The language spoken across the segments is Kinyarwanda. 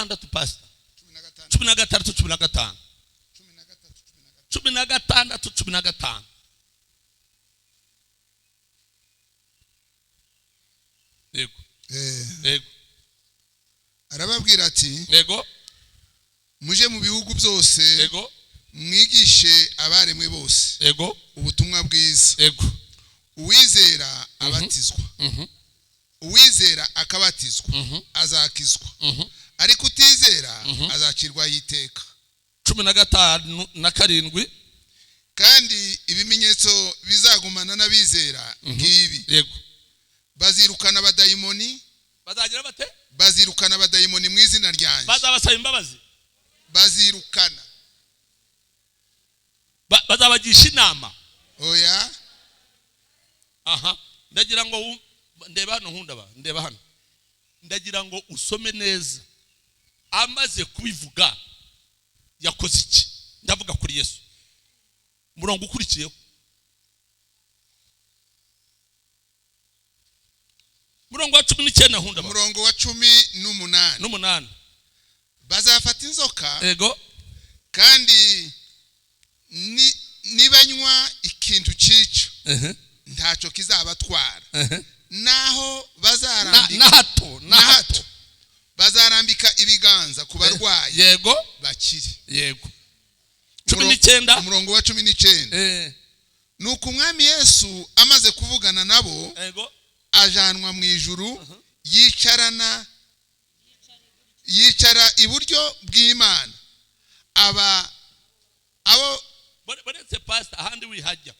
16, pastor. 16, 15, 16, 15. Yego. Yego. Arababwira ati: Yego. Muje mu bihugu byose, Yego. mwigishe abaremwe bose Yego. ubutumwa bwiza. Yego. Uwizera abatizwa, uwizera akabatizwa azakizwa, ariko utizera azacirwaho iteka. 15 na 7. Kandi ibimenyetso bizagumana n'abizera ngibi: Yego. bazirukana abadayimoni. Bazagira bate? Bazirukana abadayimoni mu izina ryanjye. Bazabasaba imbabazi? Bazirukana. Bazabagisha inama? Oya. Aha ndagira ngo ndeba hano, nkunda ba ndeba hano, ndagira ngo usome neza. Amaze kubivuga yakoze iki? Ndavuga kuri Yesu. Umurongo ukurikiyeho, umurongo wa 19, nkunda ba. Umurongo wa 18. N'umunani. Bazafata inzoka. Yego. Kandi nibanywa ikintu cyica, ntacyo kizabatwara, naho bazarambika Na hato, na hato bazarambika ibiganza ku barwayi, Yego. bakire. Yego, 19. Umurongo wa 19: Nuko Umwami Yesu amaze kuvugana nabo, Yego. ajanwa mu ijuru, yicara iburyo bw'Imana. Aba abo Baretse, pastor, ahandi wihajya.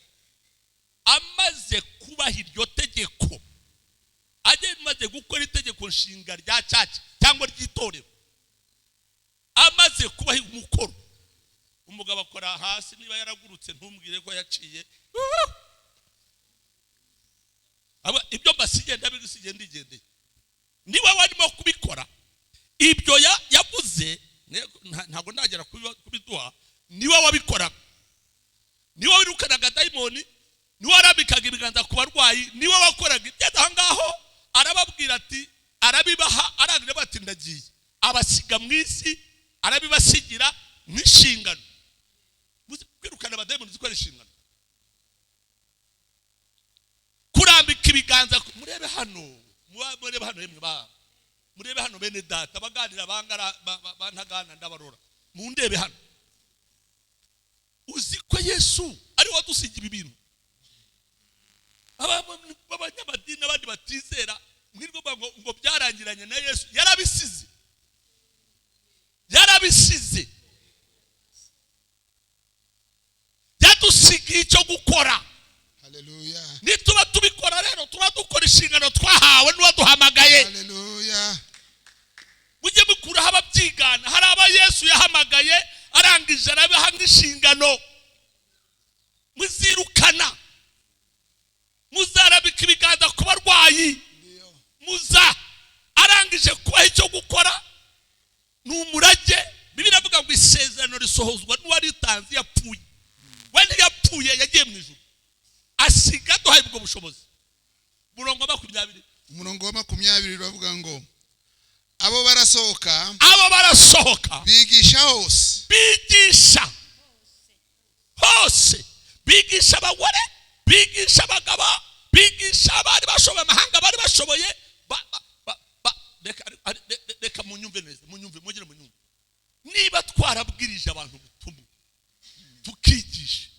Amaze kubaha iryo tegeko, amaze gukora itegeko nshinga rya church cyangwa ry'itorero, amaze kubaha umukoro, umugabo akora hasi. Niba yaragurutse ntumbwire ko yaciye. Aba ibyo mbasigiye ndabigusigiye, ndigendeye. Niba warimo kubikora ibyo yavuze, ntabwo ndagera kubiduha. Niwe wabikoraga, niwe wirukanaga dayimoni, niwe warambikaga ibiganza ku barwayi, niwe wakoraga ibyo. Aho ngaho arababwira ati, arabibaha, arangira bati: "Ndagiye." Abasiga mu isi, arabibasigira nk'inshingano. Kwirukana abadayimoni zikora inshingano, kurambika ibiganza. Murebe hano, murebe hano, yemwe ba murebe hano, bene data baganira bangara bantagana, ndabarora, mundebe hano. Uzi ko Yesu ari wadusigira ibi bintu? Abanyamadini n'abandi batizera mwirwa ngo byarangiranye na Yesu. Yarabisize, yarabisize, yadusigiye icyo gukora. Haleluya. Nituba tubikora rero, tuba dukora inshingano twahawe n'uwaduhamagaye. Haleluya. Mujye mukuraho ababyigana. Hari aba Yesu yahamagaye, arangije arabaha nk'inshingano: muzirukana, muzarabika ibiganza ku barwayi, muza. Arangije kubaha icyo gukora, ni umurage. Bibiliya iravuga ngo isezerano risohozwa n'uwaritanze yapfuye. We ntiyapfuye, yagiye mu ijuru, asiga duhaye ubwo bushobozi. Umurongo wa 20. Umurongo wa 20 uravuga ngo: Abo barasohoka, Abo barasohoka, bigisha hose, bigisha hose, bigisha abagore, bigisha abagabo, bigisha abari bashoboye, amahanga bari bashoboye. Reka munyumve neza, munyumve, mugire munyumve. Niba twarabwirije abantu ubutumwa, tukigisha,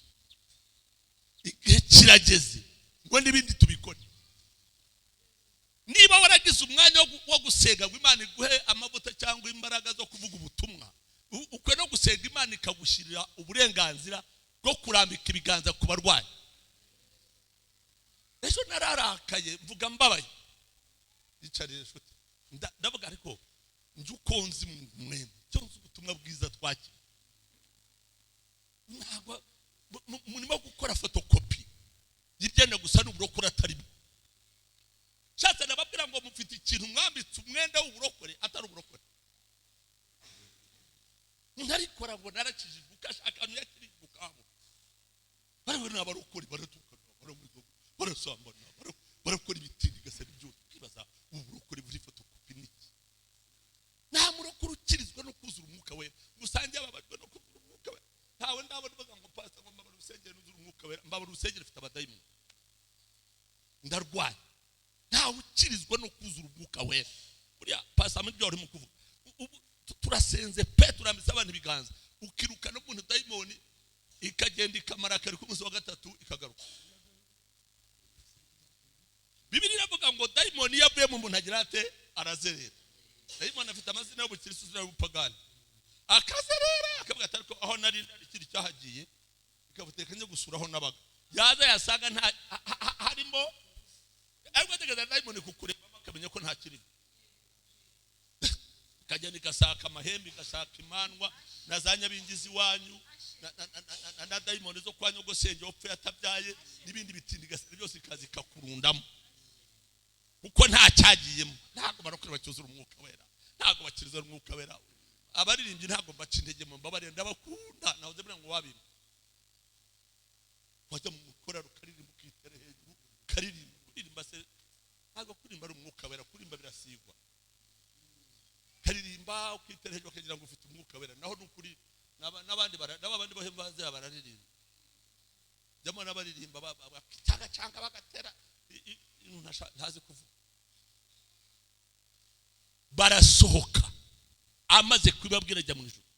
igihe kirageze ngo n'ibindi tubikore. Niba waragize umwanya wo gusenga ngo Imana iguhe amavuta cyangwa imbaraga zo kuvuga ubutumwa, ukwiye no gusenga Imana ikagushyirira uburenganzira bwo kurambika ibiganza ku barwayi. Ejo nararakaye, mvuga mbabaye, yicarire inshuti. Ndavuga ariko njye uko nzi mwemwe, cyo nzi ubutumwa bwiza twakira, ntabwo murimo gukora fotokopi y'ibyenda gusa n'uburokore atari bwo. Nshatse nababwira ngo mufite ikintu mwambitse umwenda w'uburokore atari uburokore. Ntarikora ngo narakijijwe, ukashaka ahantu yakirijwe ukabura. Bariya ni abarokore, baratukana, barasambana, barakora ibitindi, gasaba byose. Ukibaza ubu burokore buri fotokopi ni iki? Nta murokore ukiri Mbabara urusengero, rufite abadayimoni, ndarwaye. Ntawe ukirizwa no kuzura Umwuka Wera. Buriya pastor, ibyo warimo kuvuga ubu, turasenze pe, turambitse abantu ibiganza, ukiruka no muntu dayimoni ikagenda, ikamara kare, ku munsi wa gatatu ikagaruka. Bibiri iravuga ngo dayimoni iyo avuye mu muntu agira ate? Arazerera. Dayimoni afite amazina y'ubukirisitu n'ay'ubupagani. Akazerera, akavuga ati: "Ariko aho nari nari ikiri cyahagiye." Ikavuga: "Njye gusura aho nabaga." Yaza yasanga nta harimo, ariko ategereza dayimoni kukurebamo akamenya ko nta kirimo. Ikagenda igasaka amahembe, igashaka imandwa na za nyabingizi iwanyu na dayimoni zo kwa nyogosenge wapfuye atabyaye n'ibindi bitindi, igasanga byose, ikaza ikakurundamo kuko nta cyagiyemo. Ntabwo barokore bacyuzura Umwuka Wera, ntabwo bakiriza Umwuka Wera. Abaririmbyi ntabwo mbaca intege, mu mbabarire, ndabakunda. Nahoze mbwira ngo wabimba wajya mu mukoraro ukaririmba, ukitera hejuru ukaririmba. Kuririmba se, ntabwo kuririmba ari Umwuka Wera. Kuririmba birasigwa. Ukaririmba ukitera hejuru, bakagira ngo ufite Umwuka Wera. Naho ni ukuri n'abandi n'abandi bo baze bararirimba, jyamo n'abaririmba cyangwa bagatera ntazi kuvuga. Barasohoka, amaze kubibabwira ajya mu ijuru,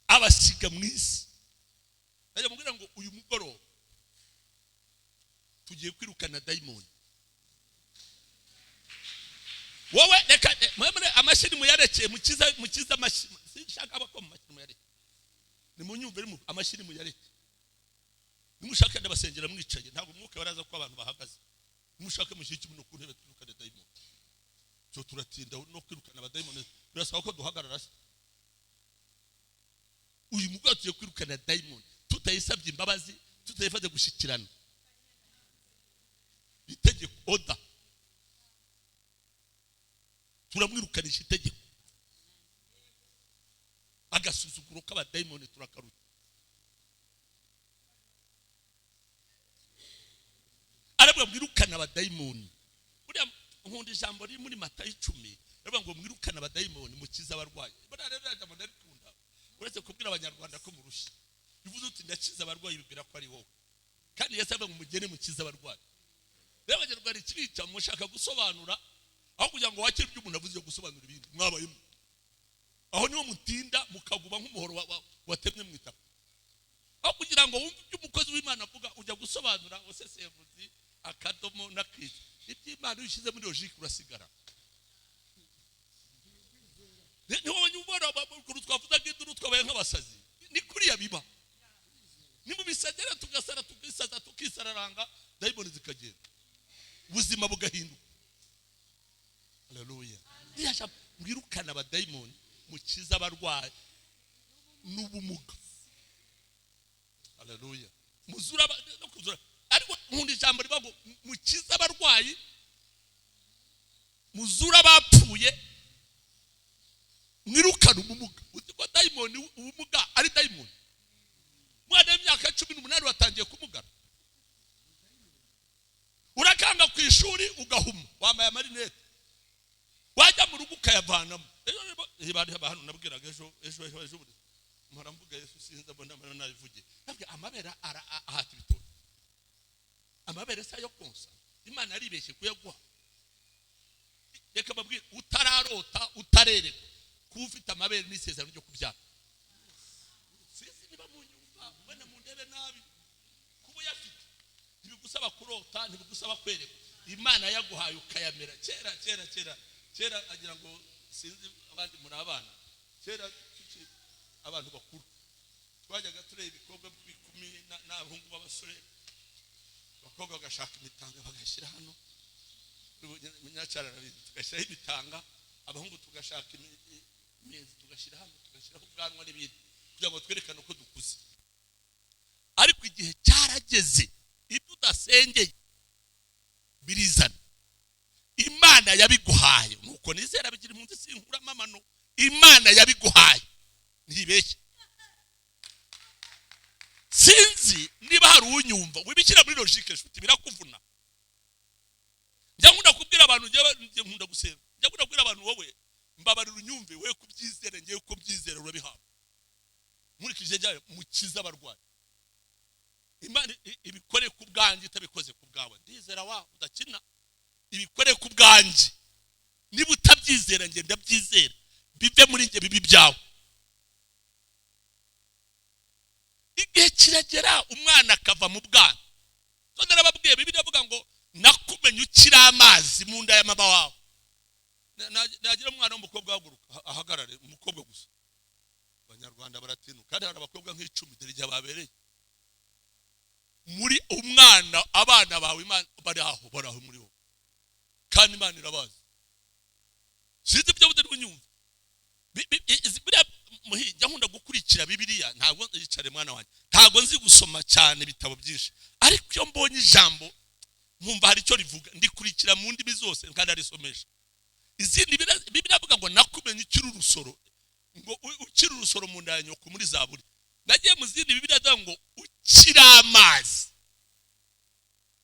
abasiga mu isi. Najya mubwira ngo uyu mugoroba tugiye kwirukana dayimoni. Wowe reka mwemere amashini muyarekeye, mukiza, mukiza amashini. Sinshaka abakoma amashini, muyareke. Nimunyumve, amashini muyareke. Nimushake ndabasengera mwicaye, ntabwo Umwuka baraza ko abantu bahagaze. Nimushake mushyire ikibuno ku ntebe, twirukane dayimoni. Cyo turatinda no kwirukana abadayimoni, birasaba ko duhagarara se? Uyu mugoroba tugiye kwirukana dayimoni tutayisabye imbabazi, tutayifate gushyikirana. Itegeko, order, turamwirukanisha itegeko. Agasuzuguro k'abadayimoni turakaruta. Aravuga: "Mwirukane abadayimoni." Buriya nkunda ijambo riri muri Matayo 10, aravuga ngo: "Mwirukane abadayimoni, mukize abarwayi." Buriya rero iriya jambo ndarikunda, uretse kubwira Abanyarwanda ko murushya. Bivuze uti: "Ndakiza abarwayi," bibwira ko ari wowe. Kandi Yesu avuga ngo: "Mugende mukize abarwayi." Rero Abanyarwanda ikibica, mushaka gusobanura aho kugira ngo wakire ibyo umuntu avuze yo gusobanura ibindi mwabayemo. Aho niho mutinda, mukaguma nk'umuhoro watemwe mu itaka. Aho kugira ngo wumve ibyo umukozi w'Imana avuga, ujya gusobanura usesenguzi akadomo n'akica. Iby'Imana iyo ushyize muri logique urasigara. Niho wabonye ubona ukuntu twavuzaga induru, twabaye nk'abasazi. Ni kuriya biba, ni mu bisagera, tugasara, tukisaza, tukisararanga, dayimoni zikagenda, ubuzima bugahinduka. Haleluya! Ntiyasha mwirukane abadayimoni, mukize abarwayi n'ubumuga. Haleluya! Muzura no kuzura. Ariko nkunda ijambo rivuga ngo: "Mukize abarwayi, muzura abapfuye, mwirukane ubumuga." Uzi ko dayimoni, ubumuga ari dayimoni? Umwana w'imyaka 18 watangiye kumugara, urakanga ku ishuri ugahuma wambaye amarinete, wajya mu rugo ukayavanamo. Ejo rero bari hano, nabwiraga ejo ejo ejo ejo bundi, mpora mvuga Yesu, sinzi mbona mbona nabivugiye. Nabwiye amabere ahata ibitoki. Amabere si ayo konsa, Imana yaribeshye kuyaguha. Reka mbabwire, utararota, utarereka, kuba ufite amabere n'isezerano ryo kubyara. Sinzi niba munyumva, wenda mundebe nabi. Kuba uyafite ntibigusaba kurota, ntibigusaba kwerekwa. Imana yaguhaye ukayamera. Kera kera kera kera, agira ngo sinzi abandi muri abana, kera tukiri abantu bakuru, twajyaga tureba ibikorwa by'ibikumi n'abahungu b'abasore. Abakobwa bagashaka imitanga bagashyira hano, munyacyaro arabizi, tugashyiraho imitanga. Abahungu tugashaka imiyenzi tugashyira hano, tugashyiraho ubwanwa n'ibindi kugira ngo twerekane uko dukuze. Ariko igihe cyarageze, ibyo udasengeye birizana. Imana yabiguhaye, nuko nizera bigira impunzi, sinkuramo amano. Imana yabiguhaye ntibeshye. Sinzi niba hari unyumva. Wibishyira muri logique, nshuti, birakuvuna. Njya nkunda kubwira abantu, njye nkunda gusenga, njya nkunda kubwira abantu: "Wowe mbabarira unyumve, we kubyizera, ngewe ko byizera urabihabwa." Nkurikije njyayo, mukize abarwayi. Imana ibikore ku bwanjye, itabikoze ku bwawe. Ndizera wa udakina, ibikore ku bwanjye. Niba utabyizera, njye ndabyizera, bive muri njye bibi byawe. Igihe kiragera umwana akava mu bwana. None narababwiye, Bibiliya iravuga ngo nakumenye ukiri amazi mu nda ya mama wawe. Nagira umwana w'umukobwa ahaguruka, ahagarare, umukobwa gusa. Abanyarwanda baratinuka, kandi hari abakobwa nk'icumi, dore igihe babereye. Muri umwana, abana bawe Imana bari aho, bari aho muri wowe, kandi Imana irabazi. Sinzi ibyo budari bunyumva. Buriya muhinja nkunda gukurikira Bibiliya, ntabwo yicare mwana wanjye, ntabwo nzi gusoma cyane ibitabo byinshi, ariko iyo mbonye ijambo nkumva hari icyo rivuga, ndikurikira mu ndimi zose kandi arisomesha izindi. Bibiliya avuga ngo nakumenye ukiri urusoro, ngo ukiri urusoro mu nda ya nyoko, muri Zaburi. Nagiye mu zindi Bibiliya avuga ngo ukiri amazi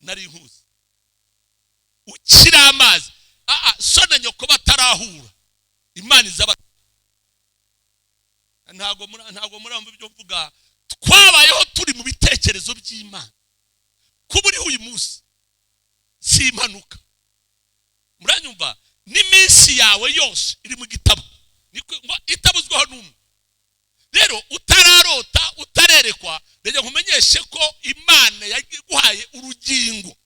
nari nkuzi, ukiri amazi. So na nyoko batarahura, Imana izaba. Ntabwo muramva ibyo mvuga. Twabayeho turi mu bitekerezo by'Imana. Kuba uriho uyu munsi si impanuka, muranyumva? N'iminsi yawe yose iri mu gitabo, ngo itabuzweho n'umwe. Rero utararota, utarerekwa, reka nkumenyeshe ko Imana yaguhaye urugingo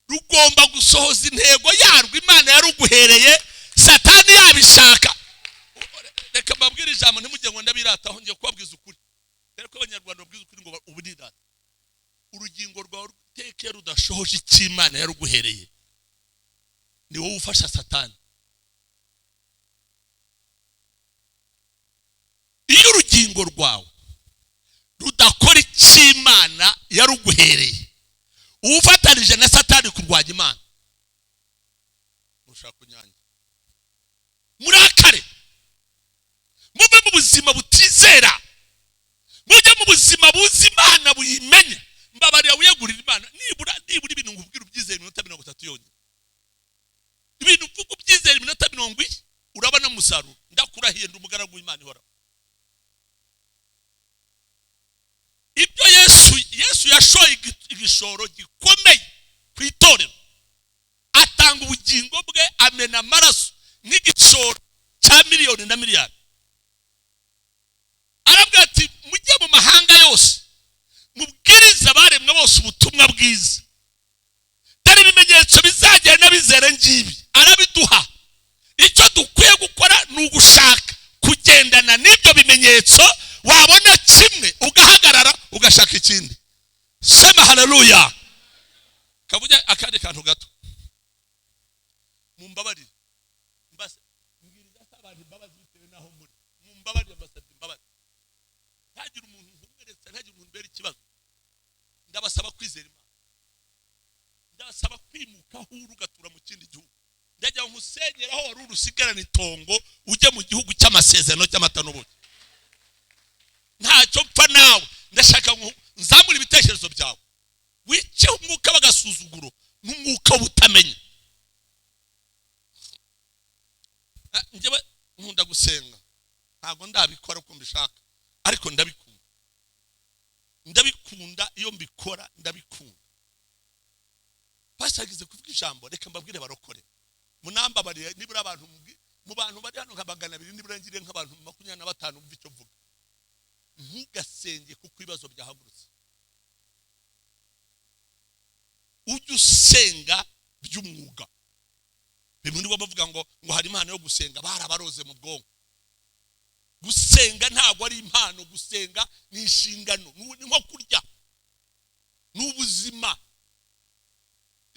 rugomba gusohoza intego yarwo Imana yaruguhereye, Satani yabishaka. Reka mbabwire ijambo, ntimujye ngo ndabirataho, ngiye kubabwiza ukuri. Rero ko Abanyarwanda babwiza ukuri ngo uburirata. Urugingo rwawe ruteke rudashohoje icyo Imana yaruguhereye, ni wowe ufasha Satani. Iyo urugingo rwawe rudakora icyo Imana yaruguhereye, ufatanije na Satani kurwanya Imana. Mushaka kunyange, murakare, muve mu buzima butizera, mujye mu buzima buzi Imana, buyimenye. Mbabarira wiyegurira Imana, nibura ibintu nkubwira ubyizera iminota 30 yonyine. Ibintu mvuga ubyizera iminota 40, urabona umusaruro. Ndakurahiye, ndi umugaragu w'Imana ihoraho. Ibyo Yesu yashoye igishoro gikomeye ku itorero, atanga ubugingo bwe, amena amaraso nk'igishoro cya miliyoni na miliyari. Arabwira ati mujye mu mahanga yose, mubwirize abaremwe bose ubutumwa bwiza, dore ibimenyetso bizagenda bizere ngibi. Arabiduha. Icyo dukwiye gukora ni ugushaka kugendana n'ibyo bimenyetso. Wabona kimwe ugahagarara, ugashaka ikindi. Sema haleluya. Kavuge akandi kantu gato, mumbabarire, mbwiriza abantu imbabazi bitewe n'aho muri. Mumbabarire, mbasabye imbabazi, ntagire umuntu nkomeretsa, ntagire umuntu mbera ikibazo. Ndabasaba kwizera Imana, ndabasaba kwimuka aho uri ugatura mu kindi gihugu. Ndajya nkusenyera aho wari uri, usigarane itongo, ujye mu gihugu cy'amasezerano cy'amata n'ubuki. Ntacyo mpfa nawe, ndashaka nzamura ibitekerezo byawe, wice umwuka w'agasuzuguro n'umwuka w'ubutamenya. Njyewe nkunda gusenga, ntabwo ndabikora uko mbishaka, ariko ndabikunda, ndabikunda iyo mbikora, ndabikunda. Pastor kuvuga ijambo, reka mbabwire barokore, munambabarire, nibura abantu mu bantu bari hano nka 200, nibura ngire nk'abantu 25 bumva icyo mvuga. Ntugasenge kuko ibibazo byahagurutse. Ujye usenga by'umwuga. Bimwe nibo bavuga ngo hari impano yo gusenga, barabaroze mu bwonko. Gusenga ntabwo ari impano, gusenga ni inshingano, ni nko kurya, ni ubuzima.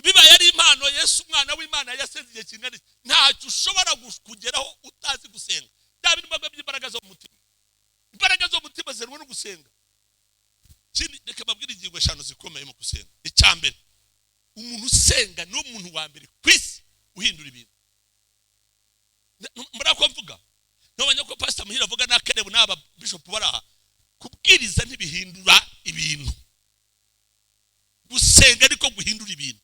Bibaye ari impano, Yesu umwana w'Imana yasenze igihe kingana iki? Ntacyo ushobora kugeraho utazi gusenga. Bya bintu by'imbaraga zo mu mutima, imbaraga zo mu mutima zerwa no gusenga. Ikindi, reka mbabwire ingingo 5 zikomeye mu gusenga. Icya mbere, umuntu usenga ni umuntu wa mbere ku isi uhindura ibintu. Murako mvuga, ntabonye ko Pastor Muhire avuga n'akarebo n'aba bishop baraha. Kubwiriza ntibihindura ibintu, gusenga ariko guhindura ibintu.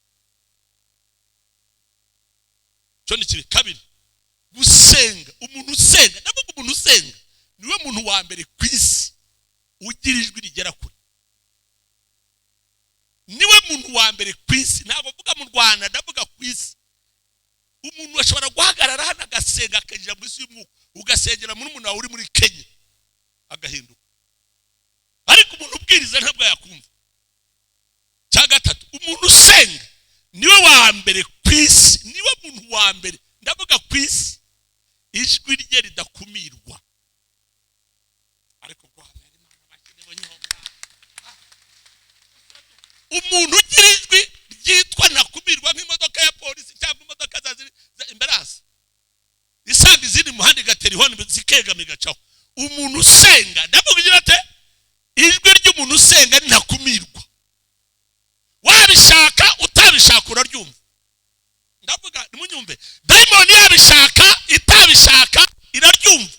Cyo ni kibi. Kabiri, gusenga, umuntu usenga, ndavuga umuntu usenga niwe muntu wa mbere ku isi ugira ijwi rigera kure. Niwe muntu wa mbere ku isi, ntabwo mvuga mu Rwanda, ndavuga ku isi. Umuntu ashobora guhagarara hano agasenga, akinjira mu isi y'umwuka, ugasengera muri umuntu wawe uri muri Kenya agahinduka. Ariko umuntu ubwiriza ntabwo yakumva. Cya gatatu, umuntu usenga niwe wa mbere ku isi, niwe muntu wa mbere, ndavuga ku isi, ijwi rye ridakumirwa. Ariko umuntu ugira ijwi ryitwa ntakumirwa nk'imodoka ya polisi cyangwa imodoka za imberasi isanga izindi muhanda igatera ihoni zikegama igacaho. Umuntu usenga, ndavuga igira ate, ijwi ry'umuntu usenga ntakumirwa, wabishaka utabishaka uraryumva. Ndavuga nimunyumve, dayimoni yabishaka itabishaka iraryumva.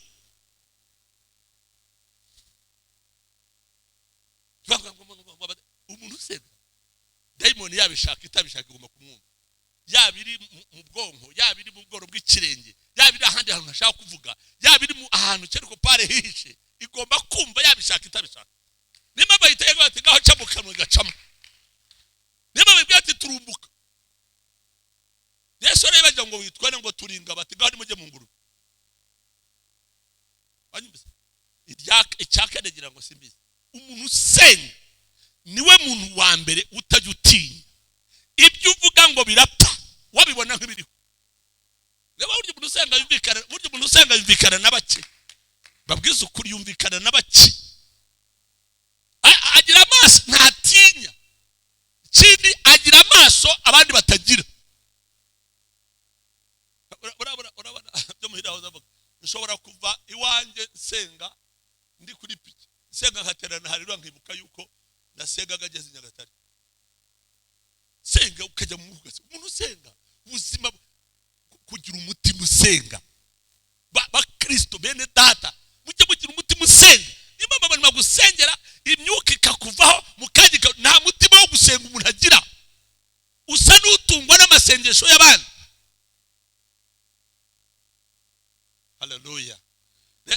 Umuntu usenga dayimoni yabishaka itabishaka igomba kumwumva, yaba iri mu bwonko, yaba iri mu bworo bw'ikirenge, yaba iri ahandi hantu ntashaka kuvuga, yaba iri ahantu kereko pare hihishe, igomba kumva yabishaka itabishaka. Nimba bayiteye bati ngaho ca mu kanwa igacamo, nimba bayibwiye ati turumbuka, Yesu rero bagira ngo witware ngo turinga, bati ngaho nimujye mu ngurube. Banyumvise icyakane gira ngo simbizi. Umuntu usenga niwe muntu wa mbere utajya utinya ibyo uvuga ngo birapfa, wabibona nk'ibiriho. Niba burya umuntu usenga yumvikana, burya umuntu usenga yumvikana n'abake, babwiza ukuri, yumvikana n'abake, agira amaso ntatinya. Ikindi agira amaso abandi batagira. Urabona byo muhira aho uzavuga, nshobora kuva iwanjye nsenga ndi kuri piki, nsenga nkaterana harira nkibuka yuko nasengaga ageze i Nyagatare. Senga ukajya mu mwuka. Umuntu usenga ubuzima, kugira umutima usenga, Bakristo bene data, mujye mugira umutima usenga. Niba abantu bagusengera imyuka ikakuvaho mu kanya, nta mutima wo gusenga umuntu agira, usa n'utungwa n'amasengesho y'abandi. Haleluya.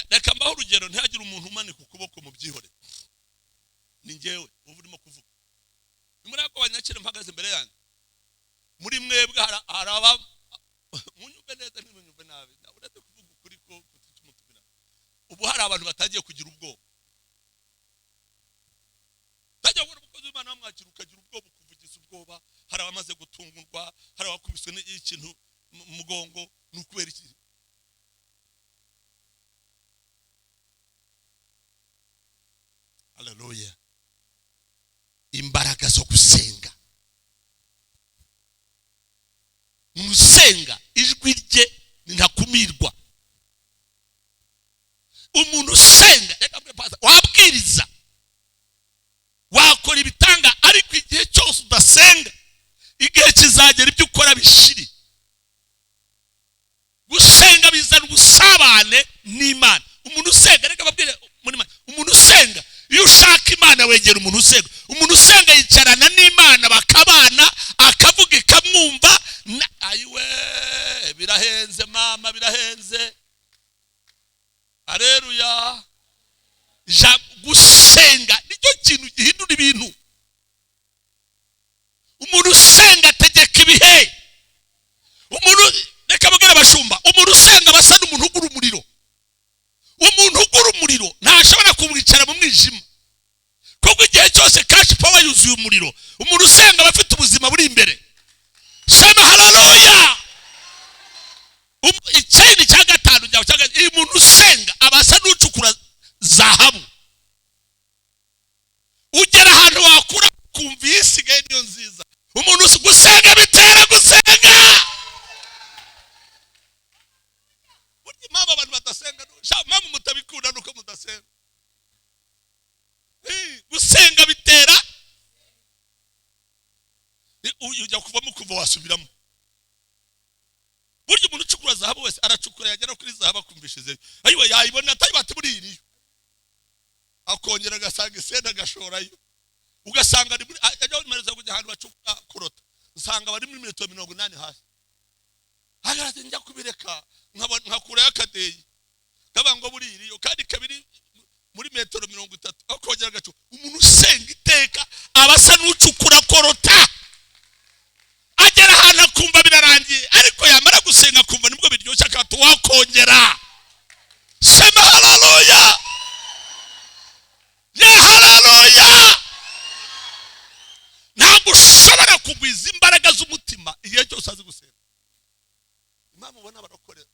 Reka mbaho urugero, ntihagire umuntu umanika ukuboko mu byihore. Ni njyewe ubu urimo kuvuga. Ni muri ako banyakire mpagaze imbere yanyu. Muri mwebwe hari aba munyumve neza ntimunyumve nabi, uretse kuvuga ukuri ko kutumutumira. Ubu hari abantu batangiye kugira ubwoba. Tajya kubona umukozi w'Imana bamwakira ukagira ubwoba, ukuvugiza ubwoba. Hari abamaze gutungurwa, hari abakubiswe n'ikintu mu mugongo, ni ukubera iki? Haleluya. Imbaraga zo gusenga. Umuntu usenga ijwi rye ntakumirwa. Umuntu usenga, wabwiriza, wakora ibitanga, ariko igihe cyose udasenga, igihe kizagera ibyo ukora bishiri. Gusenga bizana ubusabane n'Imana. Umuntu usenga, reka babwire muri Imana, umuntu usenga, iyo ushaka Imana wegera umuntu usenga. Umuntu usenga yicarana n'Imana bakabana, akavuga ikamwumva. Ayiwe birahenze mama, birahenze. Haleluya. Gusenga nicyo kintu gihindura ibintu. Umuntu usenga ategeka ibihe. Umuntu, reka babwire abashumba, umuntu usenga basa n'umuntu ugura umuriro. Umuntu ugura umuriro ntashobora kumwicara mu mwijima, kuko igihe cyose cash power yuzuye umuriro. Umuntu usenga aba afite ubuzima buri imbere. Sema haleluya. Ikindi cya gatanu, umuntu usenga aba asa n'ucukura zahabu. Ugera ahantu wakura kumva isigaye niyo nziza. Umuntu gusenga bitera gusenga. Burya impamvu abantu badasenga, impamvu mutabikunda nuko mudasenga. Gusenga bitera ujya kuvamo kuva wasubiramo. Burya umuntu ucukura zahabu wese aracukura, yagera kuri zahabu akumvishize ayiwe yayibona atayibate muri iriyo, akongera agasanga isenda agashorayo. Ugasanga ari muri ajya kumereza kujya ahantu bacukura korota, usanga bari muri metero 80 hasi. Hagati njya kubireka nkakurayo akadeyi kaba ngo muri iriyo, kandi kabiri muri metero 30, akongera agacu. Umuntu usenga iteka aba asa n'ucukura ararekorota, agera ahantu akumva birarangiye, ariko yamara gusenga akumva nibwo biryoshye, akatu wakongera. Sema haleluya, ye haleluya. Ntabwo ushobora kugwiza imbaraga z'umutima igihe cyose azi gusenga. Impamvu ubona barakore,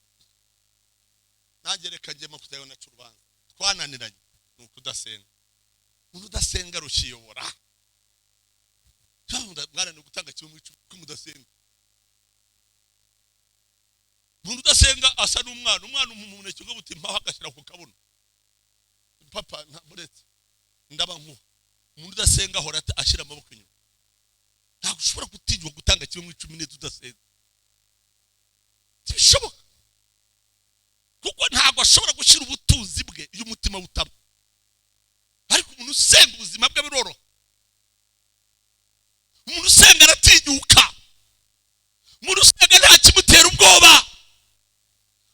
nanjye reka njyemo kuzabona urubanza twananiranye ni ukudasenga. Umuntu udasenga rushiyobora. Mwana gutanga kimwe mu icumi kuko mudasenga. Umuntu udasenga asa n'umwana, umwana umuneke ngo buti mpaho agashyira ku kabuno, papa ntamuretse ndaba nkuha. Umuntu udasenga ahora ashyira amaboko inyuma. Ntabwo ushobora gutinyuka gutanga kimwe mu icumi neza udasenga, ntibishoboka, kuko ntabwo ashobora gushyira ubutunzi bwe iyo umutima utaba. Ariko umuntu usenga ubuzima bwe biroroha. Umuntu usenga aratinyuka, umuntu usenga nta kimutera ubwoba,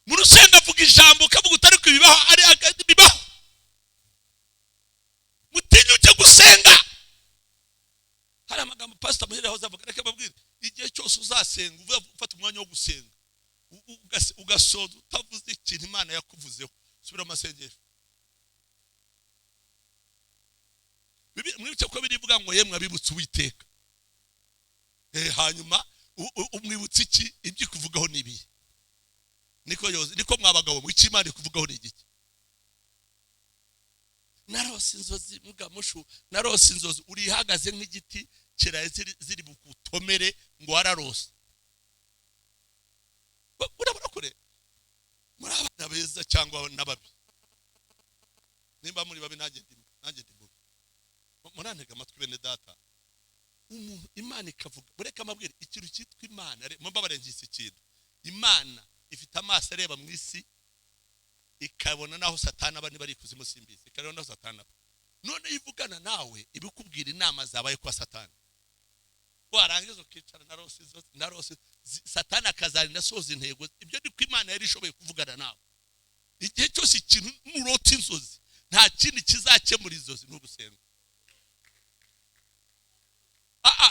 umuntu usenga avuga ijambo ukavuga utari ibibaho, ari bibaho. Mutinyuke gusenga. Hari amagambo Pastor Muhire yahoze avuga, reka mbabwire, igihe cyose uzasenga ufata umwanya wo gusenga ugasoza utavuze ikintu Imana yakuvuzeho, subira mu masengesho. Mwibuke ko birivuga ngo yemwe abibutse Uwiteka. Hanyuma umwibutse iki? Ibyo ikuvugaho ni ibihe? Niko yoze, niko mwabagabo mu Imana ikuvugaho ni igiki? Narose inzozi mugamushu, narose inzozi urihagaze nk'igiti kiraye ziri bukutomere ngo wararose. Urabona kure muri abana beza cyangwa n'ababi. Nimba muri babi nanjye ndi mubi. Murantega amatwi bene data. Umuntu Imana ikavuga, mureke amabwire ikintu cyitwa Imana, mumbabarengise ikintu. Imana ifite amaso areba mu isi, ikabona naho Satani aba niba ari ikuzimu simbizi, ikareba naho Satani aba. None ivugana nawe ibikubwira inama zabaye kwa Satani. Warangiza ukicara narose Satani akazarinda asoza intego. Ibyo ni ko Imana yari ishoboye kuvugana nawe. Igihe cyose ikintu nurota inzozi, nta kindi kizakemura inzozi ni ugusenga.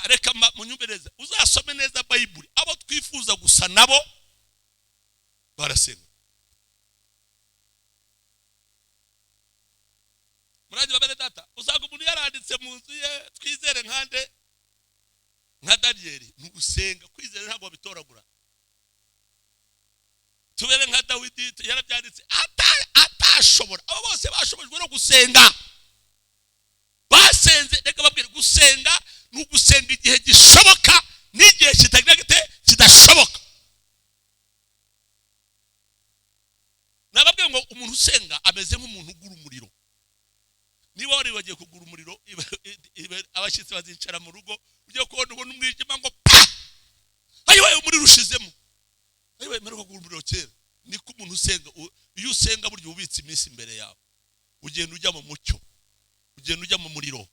Reka munyumve neza, uzasome neza Bible. Abo twifuza gusa nabo barasenga. Muraje babere data, uzaga umuntu yaranditse mu nzu ye twizere nkande nka Daniel, nugusenga. Kwizera ntabwo babitoragura. Tubere nka Dawidi yarabyanditse atashobora. Abo bose bashobojwe no gusenga, basenze. Reka babwire, gusenga ni ugusenga igihe gishoboka n'igihe kitagira gite kidashoboka. Nababwiye ngo umuntu usenga ameze nk'umuntu ugura umuriro. Niba wari wagiye kugura umuriro, abashyitsi bazicara mu rugo, ugiye kubona ubona umwijima ngo pa, ayiwe umuriro ushizemo, ayiwe mperuka kugura umuriro kera. Niko umuntu usenga. Iyo usenga burya ubitse iminsi imbere yawe, ugenda ujya mu mucyo, ugenda ujya mu muriro,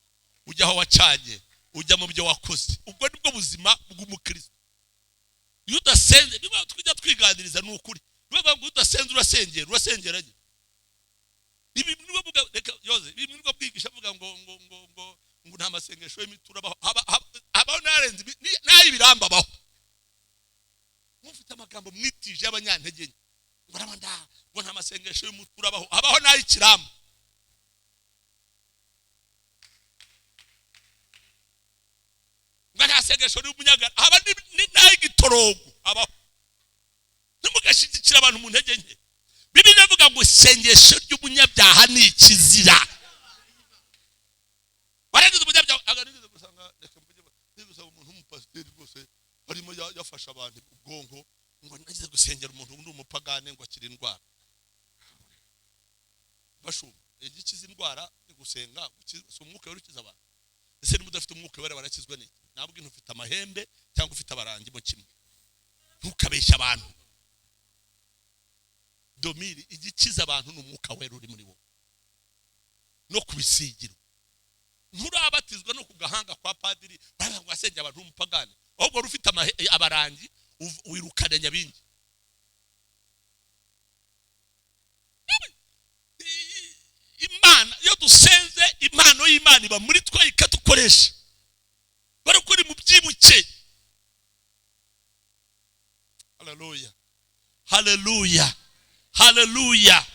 ujya aho wacanye, ujya mu byo wakoze. Ubwo nibwo buzima bw'umukristo. Iyo udasenze, niba tujya twiganiriza ni ukuri, niba ngo udasenze urasengera, urasengera nye. Ibi niba buga reka yoze, ibi niba bwigisha avuga ngo ngo ngo ngo ngo nta masengesho y'imitura abaho, abaho narenze nayi biramba abaho. Mufite amagambo mwitije y'abanyantege nke, ngo nabanda ngo nta masengesho y'umutura abaho, abaho nayi kiramba. Ngo nta sengesho y'umunyagara, aba ni nayi gitorogo abaho. Ntimugashyigikira abantu mu ntege nke. Bibiliya ivuga ngo isengesho ry'umunyabyaha ni ikizira. Warangiza umunyabyaha aganiriza gusanga, reka mvuge, niba umuntu w'umupasiteri rwose arimo yafasha abantu ubwonko, ngo nagize gusengera umuntu undi umupagane ngo akire indwara. Bashumba igikiza indwara ni gusenga, si umwuka wera ukiza abantu. Ese niba udafite umwuka wera barakizwa n'iki? Ntabwo ufite amahembe cyangwa ufite abarangi mo kimwe. Ntukabeshye abantu. Domiri igikiza abantu ni umwuka wera uri muri wowe no kubisigiro. Nturabatizwa no ku gahanga kwa padiri baravuga ngo asengera abantu umupagane, ahubwo wari ufite abarangi wirukana nyabingi. Imana iyo dusenze, impano y'Imana iba muri twe ikadukoresha. Barakora Haleluya, haleluya,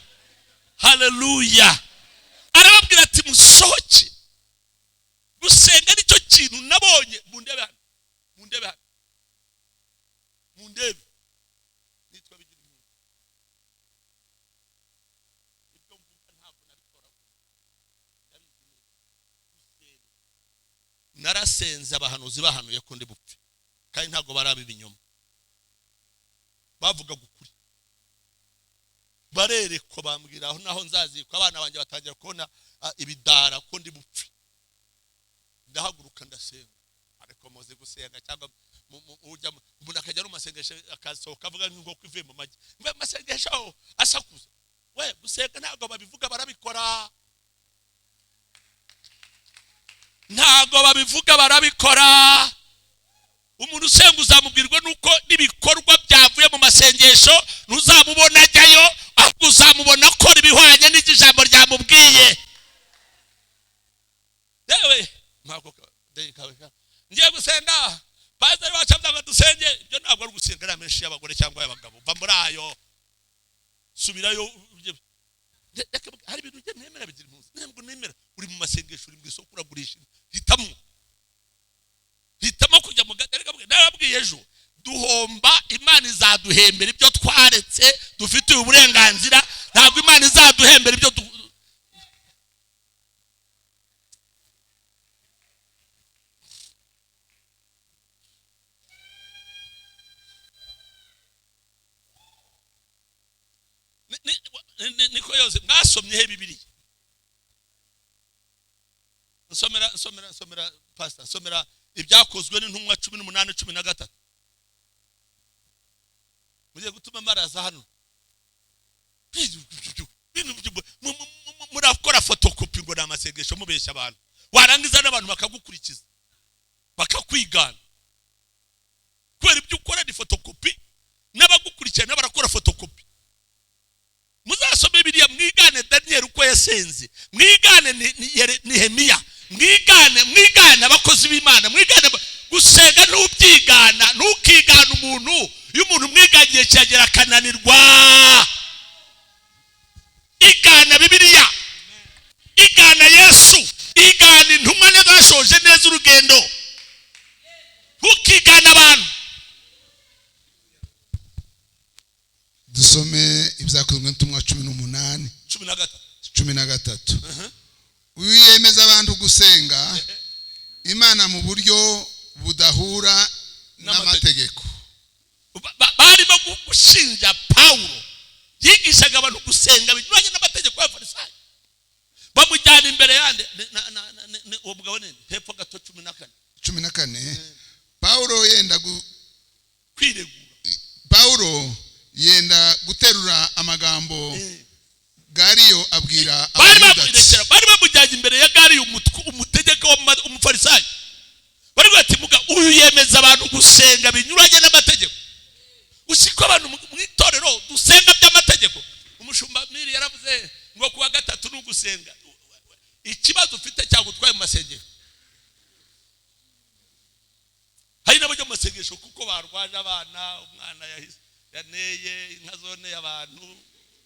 haleluya. Arababwira ati musohoke. Gusenga nicyo kintu nabonye. Mundebe hano, mundebe hano, mundebe. Nitwa bigira umuntu. Ibyo mvuga ntabwo nabikora. Narasenze, abahanuzi bahanuye ko ndi bupfe, kandi ntabwo baraba ibinyoma, bavugaga ukuri. Barerekwa, bambwira aho naho nzazikwa. Abana banjye batangira kubona ibidara ko ndi bupfe. Ndahaguruka ndasenga. Ariko muzi gusenga cyangwa umuntu akajya no masengesho akasohoka avuga nk'inkoko ivuye mu magi, mbe masengesho asakuza. We gusenga ntabwo babivuga, barabikora. Ntabwo babivuga, barabikora. Umuntu usenga uzamubwirwa nuko n'ibikorwa byavuye mu masengesho. Ntuzamubona ajyayo, ahubwo uzamubona akora ibihwanye n'ijambo ryamubwiye. Yewe, ngiye gusenga, pasiteri wacu avuga dusenge. Ibyo ntabwo ari ugusenga ari menshi y'abagore cyangwa y'abagabo. Va muri ayo, subirayo. Hari ibintu ujya nemera bigira impunzi. Ntabwo nemera uri mu masengesho, uri mu isoko uragurisha. Hitamo, hitamo kujya mu gatereka. Narabwiye ejo, duhomba. Imana izaduhembera ibyo twaretse, dufite uburenganzira. Ntabwo Imana izaduhembera ibyo niko yose mwasomye he Bibiliya. Nsomera, nsomera, nsomera pastor, nsomera Ibyakozwe n'Intumwa 18:13. Mugiye gutuma maraza hano. Murakora fotokopi ngo ni amasengesho, mubeshya abantu, warangiza n'abantu bakagukurikiza, bakakwigana, kubera ibyo ukora ni fotokopi, n'abagukurikirana barakora fotokopi. Muzasome biriya, mwigane Daniel uko yasenze, mwigane Nehemiya, mwigane, mwigane abakozi b'Imana, mwigane gusenga. Ntubyigana, ntukigana umuntu. Iyo umuntu mwigagiye cyagera akananirwa. Igana Bibiliya, igana Yesu, igana intumwa neza bashoje neza urugendo. Ntukigana abantu. Dusome Ibyakozwe n'Intumwa 18 13. 13. Uyu yemeza abantu gusenga Imana mu buryo budahura n'amategeko. Barimo gushinja Pawulo yigishaga abantu gusenga binyuranye n'amategeko y'Abafarisayo. Bamujyana imbere yande? Uwo mugabo ni hepfo gato, 14. 14. Pawulo yenda kwiregura. Pawulo yenda guterura amagambo, Gariyo abwira bari Abayuda ati, bari bamujyanye imbere ya Gariyo, umutegeka w'umufarisayo. Bari bati muga uyu yemeza abantu gusenga binyuranye n'amategeko. Usiko abantu mu itorero dusenga by'amategeko. Umushumba Miri yaravuze ngo kuwa gatatu ni ugusenga. Ikibazo ufite cyagutwaye mu masengero. Hari n'abajya mu masengesho kuko barwaje abana, umwana yahise yaneye inka zone y'abantu,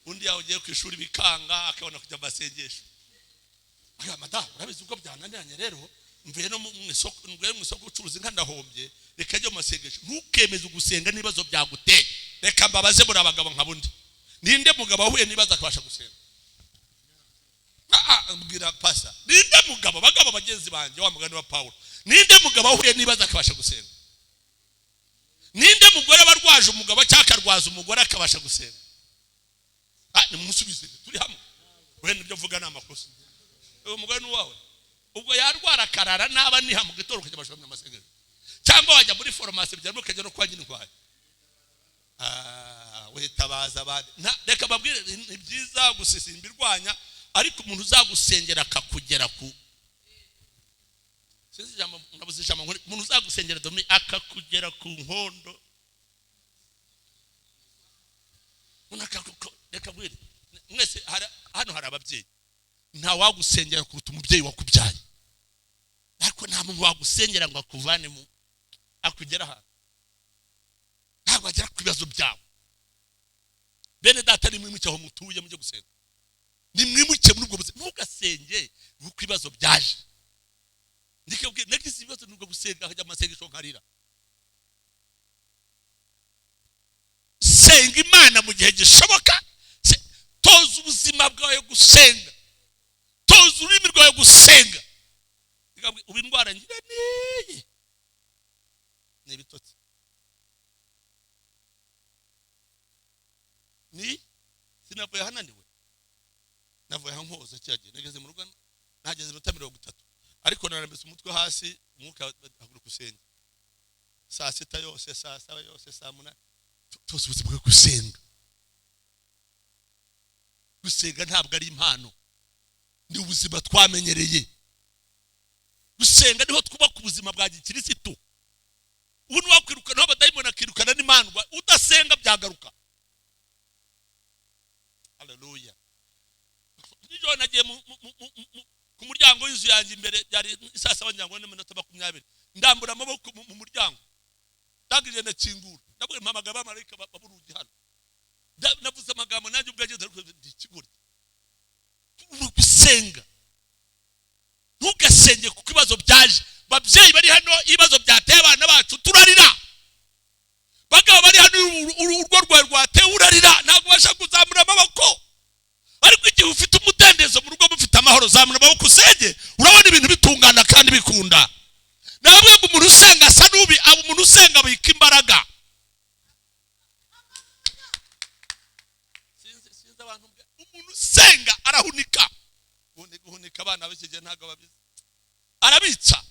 undi yagiye ku ishuri bikanga, akabona kujya mu masengesho. Aya madamu, urabizi ubwo byananiranye rero, mvuye no mu isoko, mvuye mu isoko ucuruza inka ndahombye, reka njye mu masengesho. Ntukemeze ugusenga n'ibibazo byaguteye. Reka mbabaze, muri abagabo nka bundi, ninde mugabo wahuye n'ibibazo akabasha gusenga? Mbwira pasa, ninde mugabo, bagabo bagenzi banjye, wa mugani wa Pawulo, ninde mugabo wahuye n'ibibazo akabasha gusenga? Ninde mugore barwaje umugabo cyangwa akarwaza umugore akabasha gusenga? Nimusubize, turi hamwe. Wenda ibyo mvuga ni amakosa. Uwo mugore ni uwawe, ubwo yarwara akarara naba niha mu gitondo ukajya bashobora amasengesho, cyangwa wajya muri farumasi byarimo ukajya no kwa nyir'indwayi. Witabaza abandi. Reka babwire, ni byiza gusisimba irwanya, ariko umuntu uzagusengera akakugera ku, sinzi ijambo, nabuze ijambo, umuntu uzagusengera domi akakugera ku nkondo. Reka bwire mwese, hano hari ababyeyi, nta wagusengera kuruta umubyeyi wakubyaye, ariko nta muntu wagusengera ngo akuvane mu akugera ahantu, ntabwo agera ku bibazo byawe. Bene data, nimwimuke aho mutuye mujye gusenga, nimwimuke muri ubwo buzima. Ntugasenge kuko ibibazo byaje. Ndikabwira nagize ibibazo nubwo gusenga hajya amasengesho nkarira. Senga Imana mu gihe gishoboka. Toza ubuzima bwawe gusenga, toza ururimi rwawe gusenga. Ubu indwara ngira niyi ni ibitotsi, ni sinavuye hananiwe, navuye nkoza cyagiye, nageze mu rugo nageze iminota 30, ariko narambitse umutwe hasi, umwuka haguruka usenge saa 6 yose, saa 7 yose, saa 8. Toza ubuzima bwawe gusenga. Gusenga ntabwo ari impano, ni ubuzima twamenyereye. Gusenga niho twubaka ubuzima bwa gikirisitu. Ubu ntiwakwirukana abadayimoni akirukana n'imandwa, udasenga byagaruka. Haleluya. Nijoro nagiye ku muryango w'inzu yanjye imbere, byari saa 7:20, ndambura amaboko mu muryango, ndangije ndakingura, ndabwira mpamagara abamarayika baburugi hano. Navuze amagambo nanjye ubwanjye ndi ikigoryi. Gusenga, ntugasenge kuko ibibazo byaje. Babyeyi bari hano, ibibazo byateye abana bacu turarira. Bagabo bari hano, urugo rwawe rwatewe urarira, ntabwo ubasha kuzamura amaboko. Ariko igihe ufite umudendezo mu rugo, mufite amahoro, zamura amaboko usenge, urabona ibintu bitungana kandi bikunda. Nabwo umuntu usenga asa n'ubi, aba umuntu usenga abika imbaraga. Sinzi abantu, umuntu usenga arahunika. Guhunika abana b'iki gihe ntabwo babizi, arabitsa.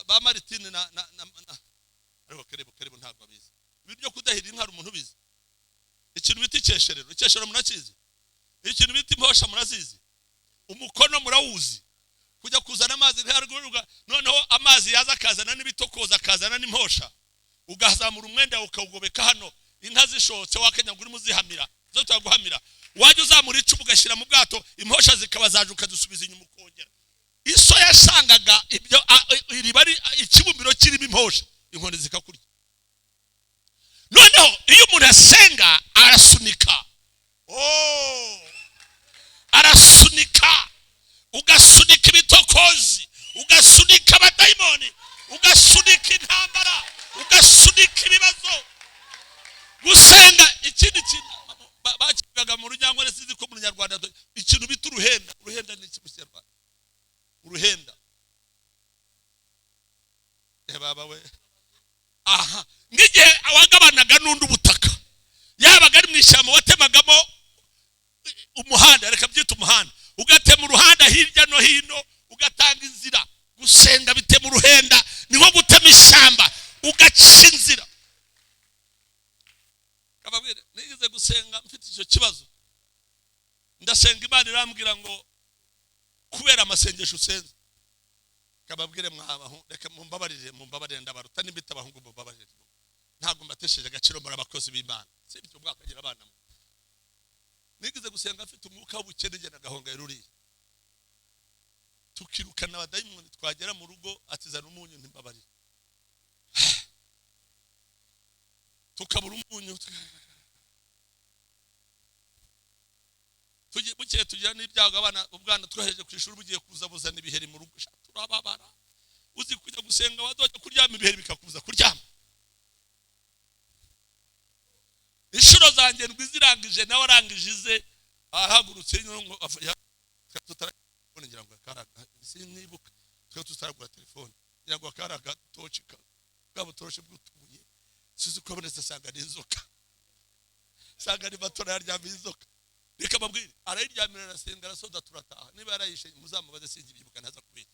Ba Maritine na ariko kerebo ntabwo babizi. Ibyo kudahira inka hari umuntu ubizi. Ikintu bita icyesherero, icyesherero murakizi. Ikintu bita imposha murazizi. Umukono murawuzi. Kujya kuzana amazi ntiharuguru, noneho amazi yaza akazana n'ibitokoza akazana n'imposha, ugazamura umwenda ukawugobeka hano, inka zishotse wakenya ngo urimo uzihamira, zo twaguhamira. Wajya uzamura icumu ugashyira mu bwato, imposha zikaba zaje ukazisubiza inyuma ukongera. Iso yashangaga ibyo iriba ari ikibumbiro kirimo imposha, inkoni zikakurya. Noneho iyo umuntu asenga arasunika, arasunika, ugasunika ibitokozi, ugasunika abadayimoni, ugasunika intambara, ugasunika ibibazo. Gusenga ikindi kintu bakivugaga mu Runyankore, sinzi ko mu Runyarwanda, ikintu bita uruhenda. Uruhenda ni iki mu Kinyarwanda? Uruhenda baba we, aha n'igihe wagabanaga n'undi ubutaka, yabaga ari mu ishyamba watemagamo umuhanda, reka byita umuhanda, ugatema uruhanda hirya no hino, ugatanga inzira. Gusenga bitema uruhenda, ni nko gutema ishyamba ugaca inzira. Kababwire, nigeze gusenga mfite icyo kibazo, ndasenga Imana irambwira ngo kubera amasengesho usenze. Kababwire mwabaho, reka mumbabarire ndabaruta n'imbita abahungu, mumbabarire, ntabwo mbatesheje agaciro, muri abakozi b'Imana, sibyo mwakagira abana. Nigeze gusenga mfite umwuka w'ubukene, njye nagahonga ruriya, tukirukana abadayimoni, twagera mu rugo atizana umunyu, ntimbabarire, tukabura umunyu, bukeye tugira n'ibyago, abana ubwana twohereje ku ishuri bugiye kuza buzana ibiheri mu rugo, turababara. Uzi kujya gusenga wazajya kuryama ibiheri bikakubuza kuryama. Inshuro zanjye ndwi zirangije, nawe arangije ize, ahagurutse ngo ngira ngo sinibuka, twe tutaragura telefone, ngira ngo akari agatoki bwa butoroshi bw'utubuye, sizi ko abonetse, asanga ni inzoka, asanga ni matora yaryamiye inzoka. Reka babwire, arayiryamira arasenga arasoza turataha. Niba yarayishe muzamubaze, sinzi ibyibuka ntaza kubeshya.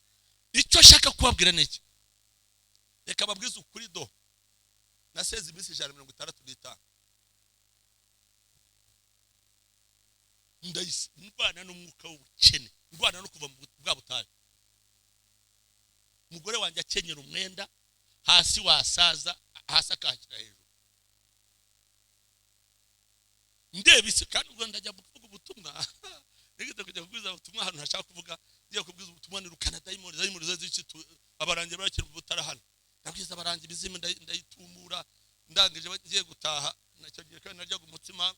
Icyo ashaka kubabwira ni iki? Reka babwize ukuri do, naseze iminsi 165 ndayise ndwana n'umwuka w'ubukene, ndwana no kuva mu bwa butayu. Umugore wanjye akenyera umwenda hasi, wasaza hasi akahashyira hejuru. Ndeba isi kandi ubwo ndajya kuvuga ubutumwa, nigeze kujya kubwiza ubutumwa ahantu ntashaka kuvuga, ngiye kubwiza ubutumwa nirukana dayimoni, dayimoni zose abarangi barakira ubutara hano, ndabwiza abarangi imizimu ndayitumura, Ndangije ngiye gutaha, nacyo gihe kandi naryaga umutsima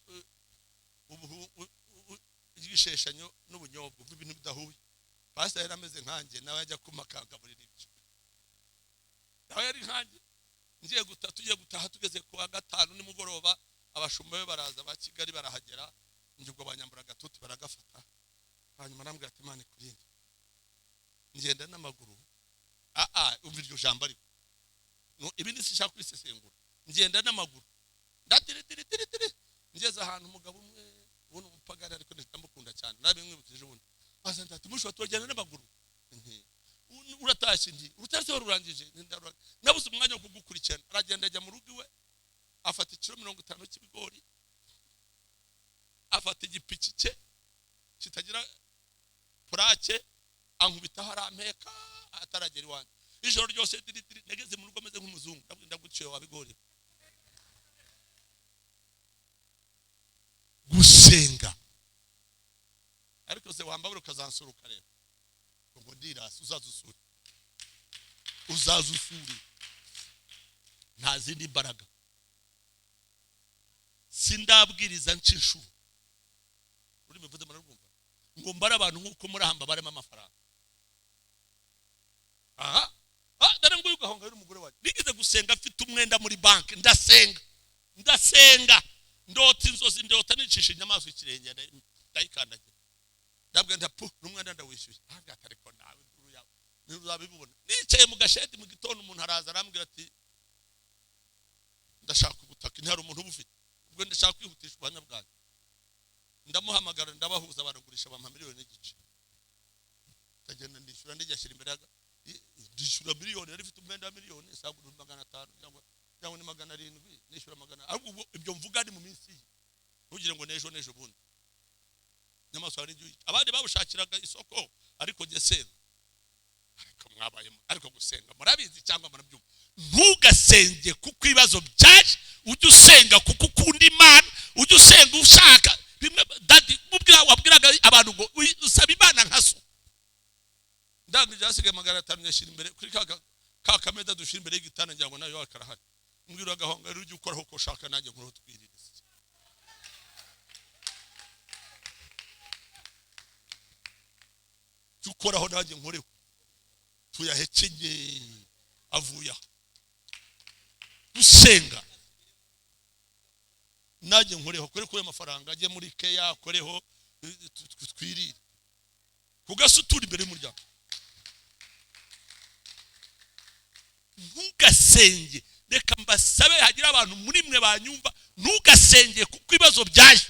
igisheshanyo n'ubunyobwa, ibintu bidahuye. Pastor yari ameze nkanjye, nawe ajya kumakagaburira ibyo, nawe yari nkanjye. Ngiye gutaha, tugiye gutaha, tugeze ku wa gatanu nimugoroba, abashumba be baraza ba Kigali barahagera, njye ubwo banyambura agatuti baragafata. Hanyuma arambwira ati Imana ikurinde. Ngenda n'amaguru, umva iryo jambo ariko ibindi sinshaka kubisesengura. Ngenda n'amaguru ndatiritiritiri, ngeze ahantu umugabo umwe ubona umupagani ariko ndamukunda cyane, nabimwibukije ubundi, aza ati mushobora turagenda n'amaguru, uratashye nti urutashye warurangije, nabuze umwanya wo kugukurikirana. Aragenda ajya mu rugo iwe, afata ikiro 50 cy'ibigori, afata igipiki cye kitagira purake, ankubitaho arampeka ataragera iwanjye. Ijoro ryose diridiri, nageze mu rugo ameze nk'umuzungu, ndaguciye wa bigori. Gusenga ariko se wambabura ukazansura ukareba ngo ndirasi, uzazusure, uzazusure, nta zindi mbaraga. Sindabwiriza ncinshuro uri mivuze murarwumva ngo mbara abantu nkuko murahamba barema amafaranga. Aha dare ngo ugahonga uri umugore wanjye. Nigeze gusenga mfite umwenda muri banki, ndasenga ndasenga, ndota inzozi, ndota nicisha inyamaswa ikirenge ndayikandagira, ndabwira ndapu n'umwenda ndawishyuye. Ntabwo ariko nawe inkuru yawe ntuzabibona. Nicaye mu gashedi mu gitondo, umuntu araza arambwira ati ndashaka ubutaka, ntihari umuntu ubufite, ubwo ndashaka kwihutisha ubuhamya bwanjye. Ndamuhamagara ndabahuza, baragurisha bampa 1.5 miliyoni. Ndagenda ndishyura, ndijyashyira imbere, ndishyura miliyoni, yari ifite umwenda wa miliyoni isaga 500 cyangwa ni 700, nishyura 400. Ahubwo ibyo mvuga ni mu minsi ye, ntugire ngo n'ejo n'ejo bundi. Nyamaswa hari igihe abandi babushakiraga isoko, ariko njye senga. Ariko mwabaye ariko gusenga murabizi cyangwa murabyumva. Ntugasenge kuko ibibazo byaje, ujye usenga kuko ukunda Imana, ujye usenga ushaka bimwe. Dadi mubwira wabwiraga abantu ngo usaba Imana nka so. Ndangije hasigaye 500 nyashyira imbere kuri ka kameza dushyira imbere y'igitanda, ngira ngo nayo karahari. Mbwira agahonga rero ujye ukoraho uko ushaka, nanjye nkuru twiririze. Tukoraho nanjye nkoreho, tuyahekenye avuye aho. Gusenga nanjye nkoreho, kore kuri amafaranga ajye muri keya, akoreho twirire kugasutura imbere y'umuryango. Ntugasenge, reka mbasabe hagira abantu muri mwe banyumva, ntugasenge kuko ibibazo byaje.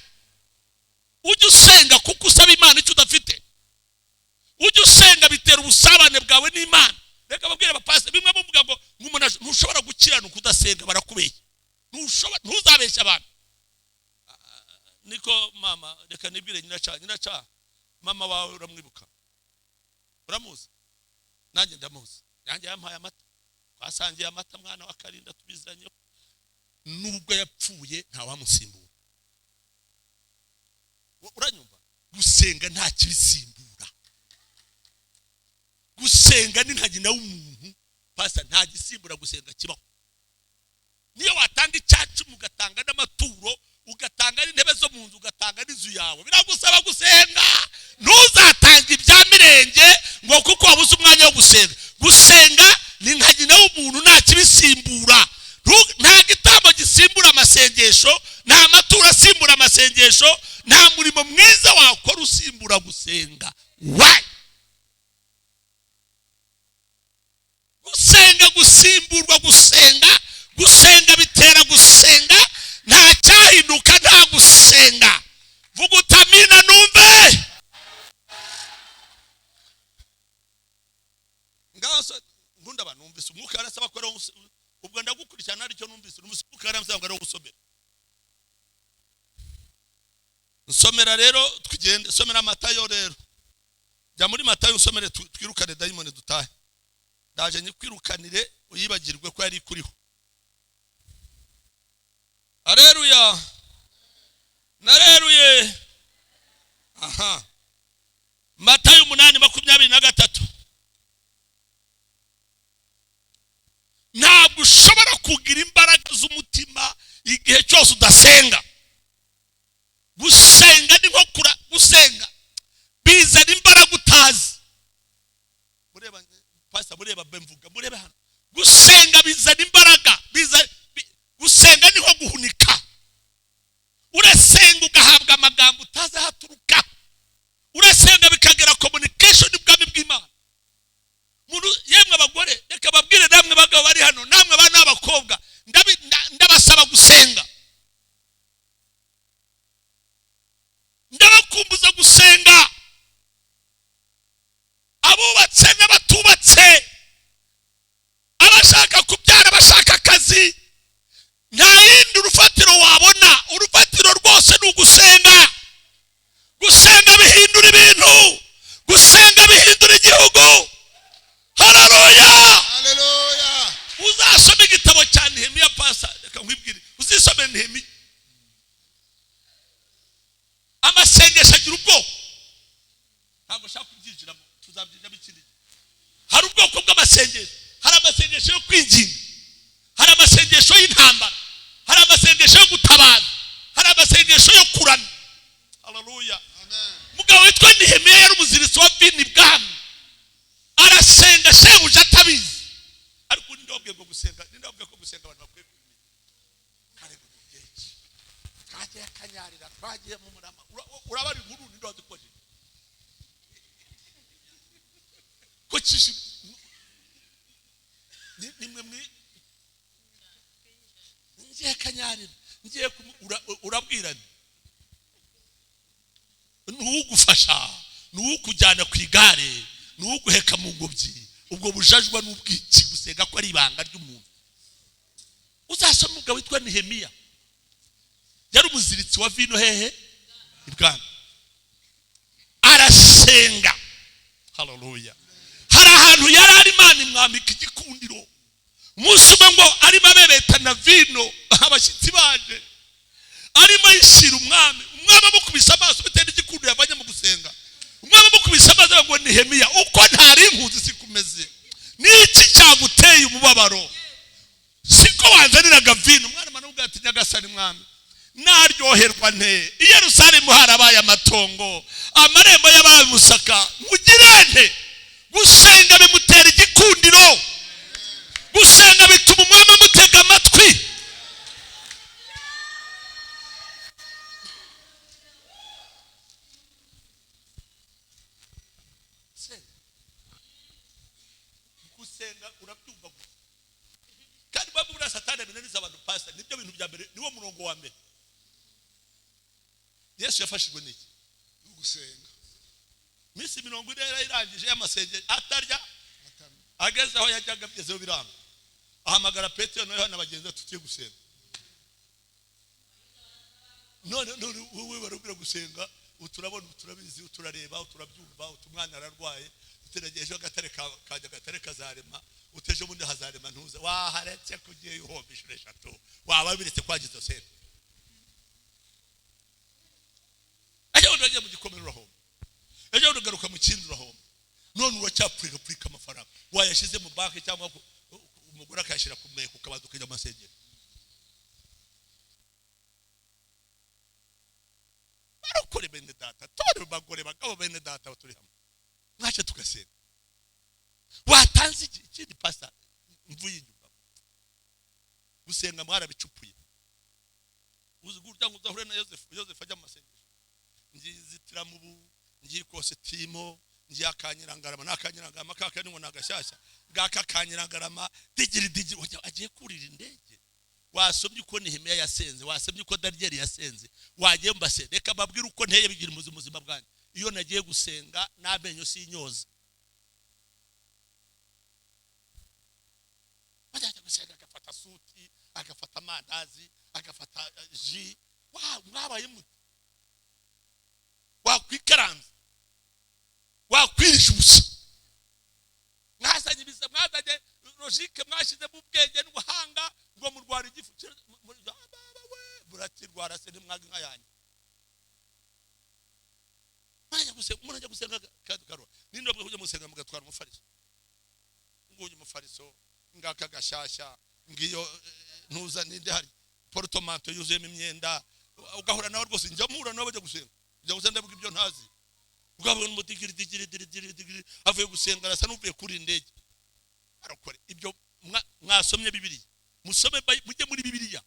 Ujye usenga kuko usaba Imana icyo udafite. Ujye usenga bitera ubusabane bwawe n'Imana. Reka babwire abapasiteri bimwe bavuga ngo ntushobora gukiranuka udasenga, barakubeshya. Ntushobora, ntuzabeshya abantu. Niko mama, reka nibwire nyiraca mama wawe uramwibuka, uramuzi, nanjye ndamuzi, nanjye yampaye amata, twasangiye amata, mwana wa Karinda tubiziranyeho. Nubwo yapfuye ntawamusimbura. Uranyumva? Gusenga nta kibisimbura. Gusenga ni nka nyina w'umuntu, pastor, nta gisimbura gusenga kibaho. Niyo watanga icyacu, ugatanga n'amaturo, ugatanga n'intebe zo mu nzu, ugatanga n'inzu yawe, biragusaba gusenga. Ntuzatanga ibya mirenge ngo kuko wabuze umwanya wo gusenga. Gusenga ni nka nyina w'umuntu, nta kibisimbura. Nta gitambo gisimbura amasengesho, nta maturo asimbura amasengesho, nta murimo mwiza wakora usimbura gusenga. Why? Gusenga gusimburwa gusenga, gusenga bitera gusenga, nta cyahinduka nta gusenga. Vuga utamina numve. Ngaho nkunda abantu numvise umwuka arasaba ko ubwo ndagukurikirana aricyo numvise umwuka arasaba ngo aragusomera. Nsomera rero tugende, somera Matayo rero. Jya muri Matayo usomere twirukane dayimoni dutahe. Ndaje nyikwirukanire uyibagirwe ko yari kuriho. Haleluya. Nareruye. Aha. Matayo 8:23. Ntabwo ushobora kugira imbaraga z'umutima bizana imbaraga, gusenga niho guhunika. Urasenga ugahabwa amagambo utazi aho aturuka, urasenga bikagera communication y'ubwami bw'Imana. Yemwe abagore, reka babwire namwe bagabo bari hano, namwe abana b'abakobwa, ndabasaba gusenga, ndabakumbuza gusenga, abubatse n'abatubatse, abashaka kubyara, abashaka akazi, nta yindi urufatiro wabona, urufatiro rwose ni ugusenga. Gusenga bihindura ibintu, gusenga bihindura igihugu. Haleluya, haleluya. Uzasome igitabo cya Nehemiya, pasa, reka nkwibwire, uzisome Nehemiya. Amasengesho agira ubwoko, ntabwo nshaka kubyinjiramo, tuzabyinjiramo ikindi gihe. Hari ubwoko bw'amasengesho, hari amasengesho yo kwinginga, hari amasengesho y'intambara, hari amasengesho yo gutabaza, hari amasengesho yo kuramya. Haleluya. Amen. Mugabo witwa Nehemiya yari umuziritsi wa vino ibwami, arasenga shebuja atabizi. Ariko ninde wabwiye ngo gusenga, ninde wabwiye ko gusenga abantu bakwiye kubimenya? Kare mu byinshi twagiye akanyarira, twagiye mu murama, urabara inkuru, ninde wazikoje ko kishi nimwe mwi ngiye kanyarira, ngiye urabwirana, nuwugufasha, nuwukujyana ku igare, nuwuguheka mu ngobyi, ubwo bujajwa n'ubwiki. Gusenga ko ari ibanga ry'umuntu. Uzasoma umugabo witwa Nehemiya, yari umuziritsi wa vino hehe? Ibwami. Arasenga. Haleluya. Hari ahantu yari ari, Imana imwambika igikundiro. Umunsi umwe ngo arimo abebetana vino, abashyitsi baje, arimo ayishyira umwami, umwami amukubise amaso bitewe n'igikundiro yavanye mu gusenga. Umwami amukubise amaso ngo Nehemiya, uko ntari nkuzi sikumeze, niki cyaguteye umubabaro? Siko wanzaniraga vino? Umwana aramubwira ati nyagasani mwami, naryoherwa nte i Yerusalemu harabaye amatongo, amarembo yabaye umusaka, mugire nte? Gusenga bimutera igikundiro, gusenga bituma umwami amutega amatwi. Gusenga urabyumva gusa. Kandi mpamvu buriya Satani abinaniza abantu, pastor, nibyo bintu bya mbere, niwo murongo wa mbere. Yesu yafashijwe n'iki? Gusenga. Minsi 40 yarayirangije y'amasengesho atarya, ageze aho yajyaga agezeho biranga, ahamagara Petero na Yohana bagenzi be, tugiye gusenga. None none wowe barubwira gusenga, uturabona, turabizi, uturareba, turabyumva, utumwana ararwaye, utegereje agatare kajya agatare kazarema, uteje ubundi hazarema, ntuza waharetse kugiye uhomba inshuro 3, waba biretse kwagiza senta. Ejo bundi wagiye mu gikomere urahomba, ejo bundi ugaruka mu kindi urahomba, none uracyapfurika amafaranga wayashyize mu banki cyangwa umugore akayashyira ku meko, ukabanza ukajya mu masengero. Barokore bene data, tore bagore bagabo bene data turi hamwe, mwaje tugasenga. Watanze ikindi pasa, mvuye inyuma gusenga mwarabicupuye. Uzi gurya ngo uzahure na Yosefu, Yosefu ajya mu masengesho, ngiye inzitiramubu, ngiye ikositimu, ngiye akanyirangarama, n'akanyirangarama kaka ni ngo nagashyashya, ngaka akanyirangarama, digiri digiri, agiye kurira indege. Wasomye uko Nehemiya yasenze, wasomye uko Daniyeli yasenze, wagiye mbase, reka babwire uko nteye bigira umuzima bwanjye. Iyo nagiye gusenga n'amenyo sinyoza. Bajya gusenga agafata suti, agafata amandazi, agafata ji, mwabaye mute? Wakwikaranze, wakwirisha ubusa, mwazanye ibiza, mwazanye logike, mwashyizemo ubwenge n'ubuhanga ngo murwara igifu, murakirwara se ntimwaga inka yanjye. Murajya gusenga karora, ninde wabwiye kujya musenga mugatwara umufariso? Nguyu umufariso ngaka gashyashya, ngiyo ntuza ninde hari portomanto yuzuyemo imyenda, ugahura nawe rwose. Njya mpura nawe bajya gusenga, njya gusenga ndavuga ibyo ntazi, ugabona umudigiri digiri digiri digiri avuye gusenga arasa n'uvuye kuri indege. Arakora ibyo Mwasomye Bibiliya, musome, mujye muri Bibiliya.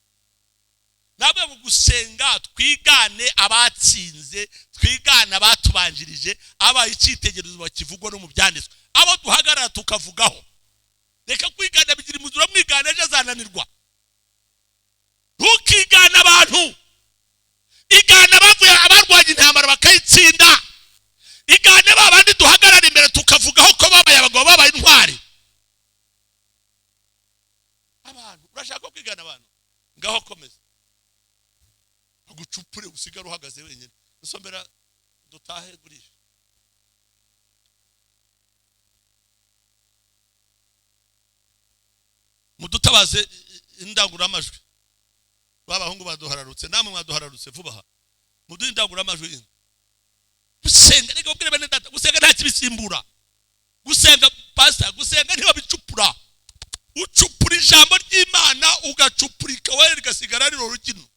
Ntabwo ngo gusenga twigane abatsinze, twigane abatubanjirije, abaye icyitegererezo bakivugwa no mu byanditswe, abo duhagarara tukavugaho. Reka kwigana bigira imuzura, mwigana ejo azananirwa. Ntukigane abantu, igana abavuye abarwanya intambara bakayitsinda, igane ba bandi duhagarara imbere tukavugaho ko babaye abagabo, babaye intwari. Abantu urashaka kwigana abantu, ngaho komeza agucupure usigare uhagaze wenyine. Usomera dutahe gurisha. Mudutabaze indangururamajwi, babahungu baduhararutse, namwe mwaduhararutse vuba aha, muduhe indangururamajwi. Gusenga, reka ubwire bene data, gusenga nta kibisimbura. Gusenga pastor, gusenga ntibabicupura. Ucupura ijambo ry'Imana ugacupurika wowe rigasigara ari rugino,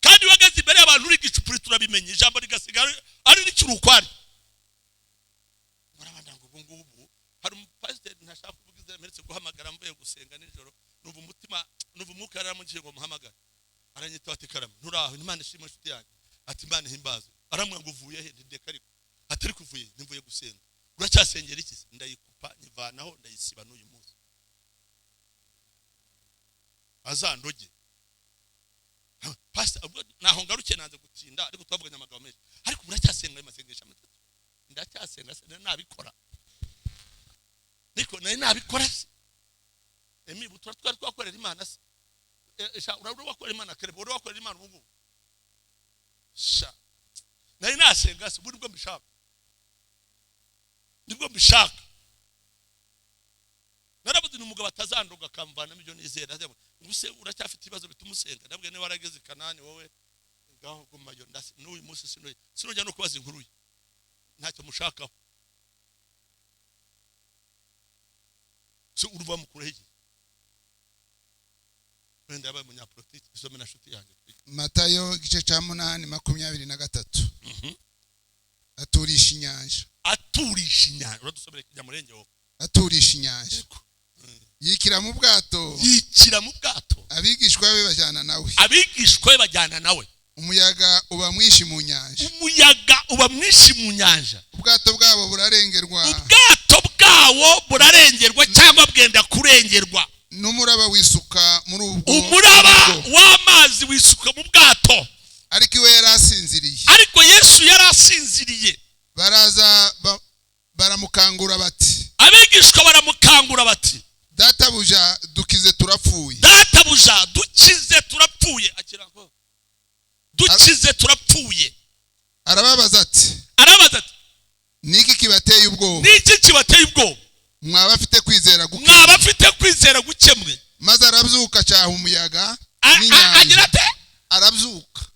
kandi wageze imbere y'abantu uri gicupuri turabimenye, ijambo rigasigara ari rikirukwari. Murabana ngo ubu ngubu hari umupasiteri ntashaka kuvuga izina, mperetse guhamagara mvuye gusenga nijoro, nuva umutima nuva umwuka yaramugiye ngo muhamagare, aranyita ati karama nturaho, Imana ishimwe inshuti yanjye, ati Imana ihimbaze. Aramwanga ngo uvuye he? Ndeka ariko atari kuvuye, nimvuye gusenga. Uracyasengera iki? Ndayikupa nyivanaho ndayisiba n'uyu munsi azandoge. Pastor naho ngarukiye nanze gutinda, ariko twavuganye amagambo menshi. Ariko uracyasenga ayo masengesho atatu? Ndacyasenga se nabikora, niko nari nabikora se. Emi butura twari twakorera Imana se. Sha urabura wakorera Imana kare, uri wakorera Imana ubu. Sha nari nasenga se buri bwo mbishaka, nibwo mbishaka. Narabuze ni umugabo atazandoga akamvana ibyo nizera. Nguse uracyafite ibibazo bituma usenga? Ndabwe niba warageze Kanani wowe ngaho gumayo, n'uyu munsi sinojya no kubaza inkuru ye, ntacyo mushakaho. Se uruva mukure iki? Wenda yabaye umunyapolitiki. Isome na nshuti yanjye. Matayo igice cya 8 23. Aturisha inyanja. Aturisha inyanja. Uradusomera Kinyamurenge wowe. Aturisha inyanja. Yikira mu bwato. Yikira mu bwato. Abigishwa be bajyana nawe. Abigishwa be bajyana nawe. Umuyaga uba mwinshi mu nyanja. Umuyaga uba mwinshi mu nyanja. Ubwato bwabo burarengerwa. Ubwato bwawo burarengerwa cyangwa bwenda kurengerwa. N'umuraba wisuka muri ubwo. Umuraba w'amazi wisuka mu bwato. Ariko iwe yari asinziriye. Ariko Yesu yari asinziriye. Baraza baramukangura bati. Abigishwa baramukangura bati, databuja dukize turapfuye. Databuja dukize turapfuye. Akira dukize turapfuye. Arababaza ati. Arababaza ati, niki kibateye ubwoba? Niki kibateye ubwoba? Mwaba afite kwizera guke. Mwaba afite kwizera gukemwe. Maze arabyuka cyaha umuyaga n'inyanja. Agira ate? Arabyuka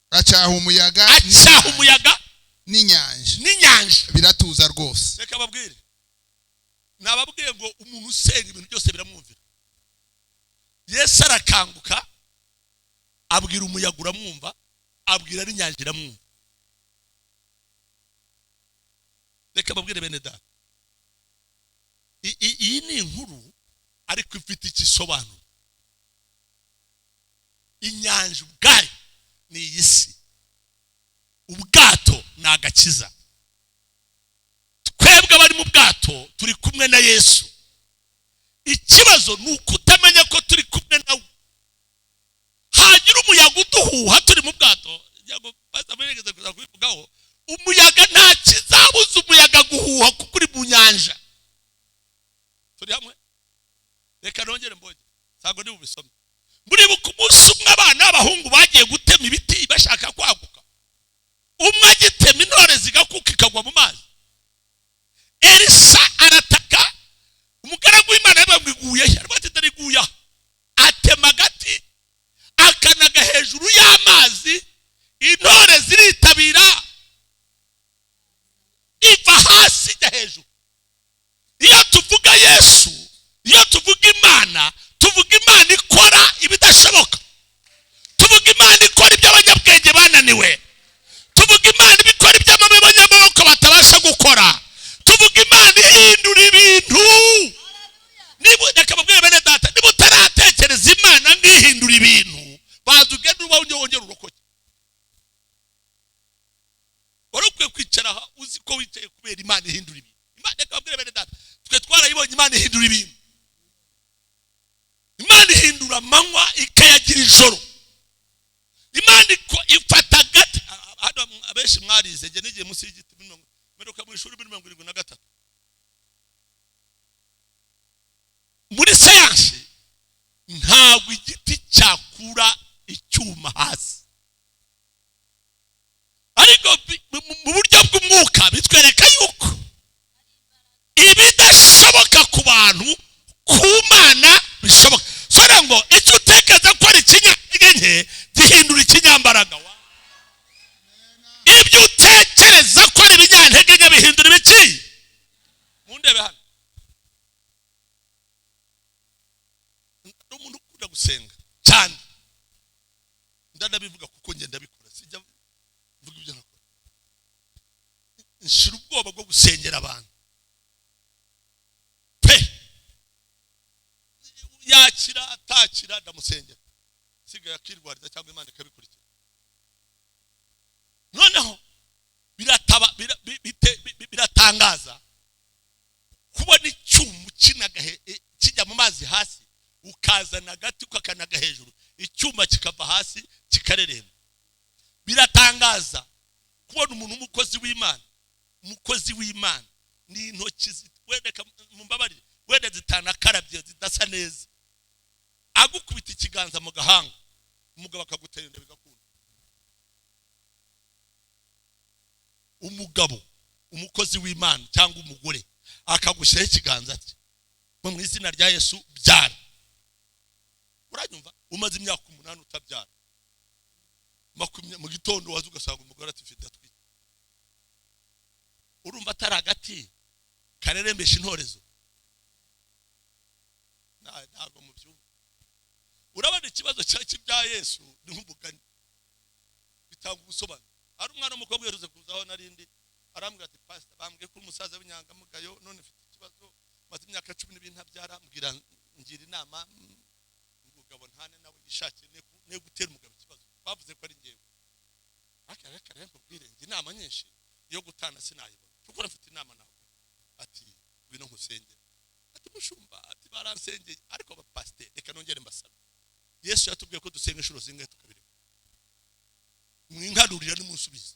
acyaha umuyaga. Acyaha umuyaga n'inyanja. N'inyanja. Biratuza rwose. Reka babwire. Nababwiye ngo umuntu usenga ibintu byose biramwumvira. Yesu arakanguka abwira umuyaga uramwumva, abwira n'inyanja iramwumva. Reka babwire bene data, iyi ni inkuru ariko ifite igisobanuro. Inyanja ubwayo ni iyi si, ubwato ni agakiza. Twebwe abari mu bwato turi kumwe na Yesu. Ikibazo ni ukutamenya ko turi kumwe nawe. Hagira umuyaga uduhuha turi mu bwato, kubivugaho, umuyaga nta kizabuza umuyaga guhuha kuko uri mu nyanja. Turi hamwe? Reka nongere mbonye, ntabwo ndi bubisome. Muribuka umunsi umwe abana b'abahungu bagiye gutema ibiti bashaka kwaguka, umwe agitema intore zigakuka ikagwa mu mazi. Elisa arataka, umugaragu w'Imana yababwiguye, ariko atariguya, atema agati akanaga hejuru y'amazi, intore ziritabira, iva hasi ijya hejuru. Iyo tuvuga Yesu, iyo tuvuga Imana, tuvuga Imana ikora ibidashoboka, tuvuga Imana ikora ibyo abanyabwenge bananiwe, tuvuga Imana ibikora ibyo abanyamaboko batabasha gukora, tuvuga Imana ihindura ibintu. nuba wongera urokoke. Wari ukwiye kwicara aha uzi ko wicaye kubera Imana ihindura ibintu. Imana, reka babwire bene data, twe twarayibonye Imana ihindura ibintu. Imana ihindura amanywa ikayagira ijoro. Imana ifata agati. Hano abenshi mwarize, njye nigiye munsi y'igiti mperuka mu ishuri muri 73. Muri sayansi ntabwo igiti cyakura icyuma hasi, ariko mu buryo bw'umwuka bitwereka yuko ibidashoboka ku bantu ku Mana bishoboka. Sora ngo icyo utekereza ko ari ikinyantege nke gihindura ikinyambaraga. Ibyo utekereza ko ari ibinyantege nke bihindura ibiki? Mundebe hano, umuntu ukunda gusenga cyane, ndanabivuga kuko ngenda bikora, sijya mvuga ibyo nakora. Nshira ubwoba bwo gusengera abantu pe, yakira atakira ndamusengera, sigaye akirwariza cyangwa Imana ikabikurikira. Noneho biratangaza kubona icyuma kijya mu mazi hasi, ukazana agati ukakanaga hejuru, icyuma kikava hasi kikareremba. Biratangaza kubona umuntu w'umukozi w'Imana, umukozi w'Imana ni intoki wenda mumbabarire, wenda zitanakarabye zidasa neza, agukubita ikiganza mu gahanga, umugabo akagutera inda bigakunda. Umugabo umukozi w'Imana cyangwa umugore akagushyiraho ikiganza cye mu izina rya Yesu byara. Uranyumva? Umaze imyaka 8 utabyara, mu gitondo waza ugasanga umugore ati mfite atwite. Urumva atari agati karerembesha intorezo? Ntabwo mubyumva. Urabona ikibazo cy'ibya Yesu ni nk'umugani, bitanga ubusobanuro. Ari umwana w'umukobwa uherutse kuzaho narindi, arambwira ati pastor, bambwiye ko umusaza w'inyangamugayo, none mfite ikibazo, maze imyaka 12 ntabyara, mbwira ngira inama umugabo ntane nawe yishakiye ne gutera umugabo ikibazo, bavuze ko ari ngewe. Reka rero nkubwire, njye inama nyinshi yo gutana sinayibona, kuko mfite inama nawe. Ati ngwino nkusengere. Ati mushumba, ati baransengeye, ariko abapasiteri reka nongere mbasabe. Yesu yatubwiye ko dusenga inshuro zingahe tukabireka? Mwinkarurira nimunsubize.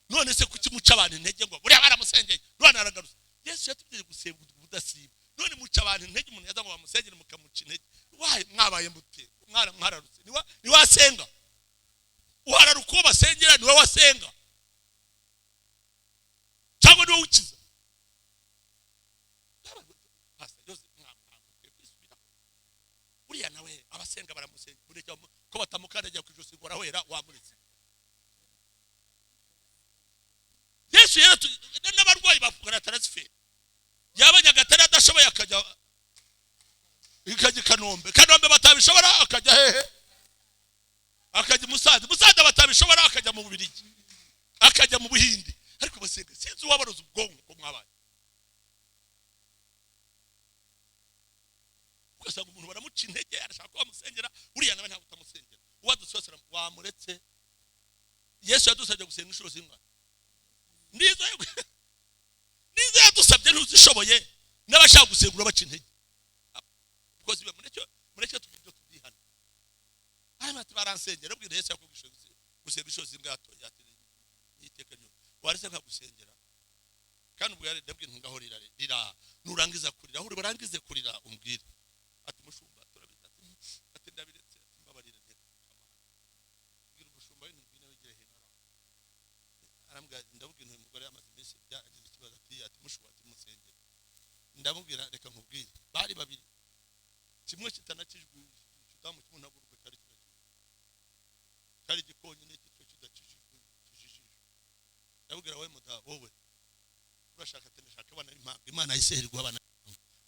None se kuki muca abantu intege ngo buriya baramusengeye none aragarutse? Yesu yatubwiye gusenga ubudasiba, none muca abantu intege, umuntu yaza ngo bamusengere mukamuca intege. Wayi mwabaye mute? Mwararutse. Ni wasenga uhararuka uwo basengera, niwe wasenga cyangwa niwe ukiza? Uriya nawe abasenga baramusenga, ko batamukandagira ku ijosi ngo arahwera, wamuretse. Yesu n'abarwayi bavugana transfer, yaba Nyagatare adashoboye akajya ikajya Kanombe, Kanombe batabishobora akajya hehe? Akajya Musanze, Musanze batabishobora akajya mu Bubiligi, akajya mu Buhindi. Ariko basenga sinzi uwabaroza ubwonko ko mwabaye. Ugasanga umuntu baramuca intege, arashaka ko bamusengera, uriya nawe ntabwo utamusengera, uwadusosera wamuretse. Yesu yadusabye gusenga inshuro zingahe? Nizo yadusabye ntuzishoboye, n'abashaka gusenga urabaca intege. Mureke tuvuge ibyo tubihana. Hanyuma ati baransengera, ubwira Yesu yakubwishe gusenga inshuro zingahe? Iteka ryo warese nkagusengera. Kandi ubwo yari ndabwira ngaho rira rira, nurangiza kurira aho urangize kurira umbwire. Ati mushumba turabizi, ati ndabiretse, ati mbabarira nteko. Mbwira umushumba w'intu ngwino wigire hino. Arambwira ndabwira uyu mugore amaze iminsi yagize ikibazo, ati mushumba ati musengere. Ndamubwira reka nkubwire, bari babiri, kimwe kitanakijwe kidamu kimwe ntaguruka cyari kirakijwe, cyari gikonyine kitwe kidakijijwe kijijijwe. Ndabwira wowe muda, wowe urashaka ati ndashaka abana b'impanga, Imana yiseherwa abana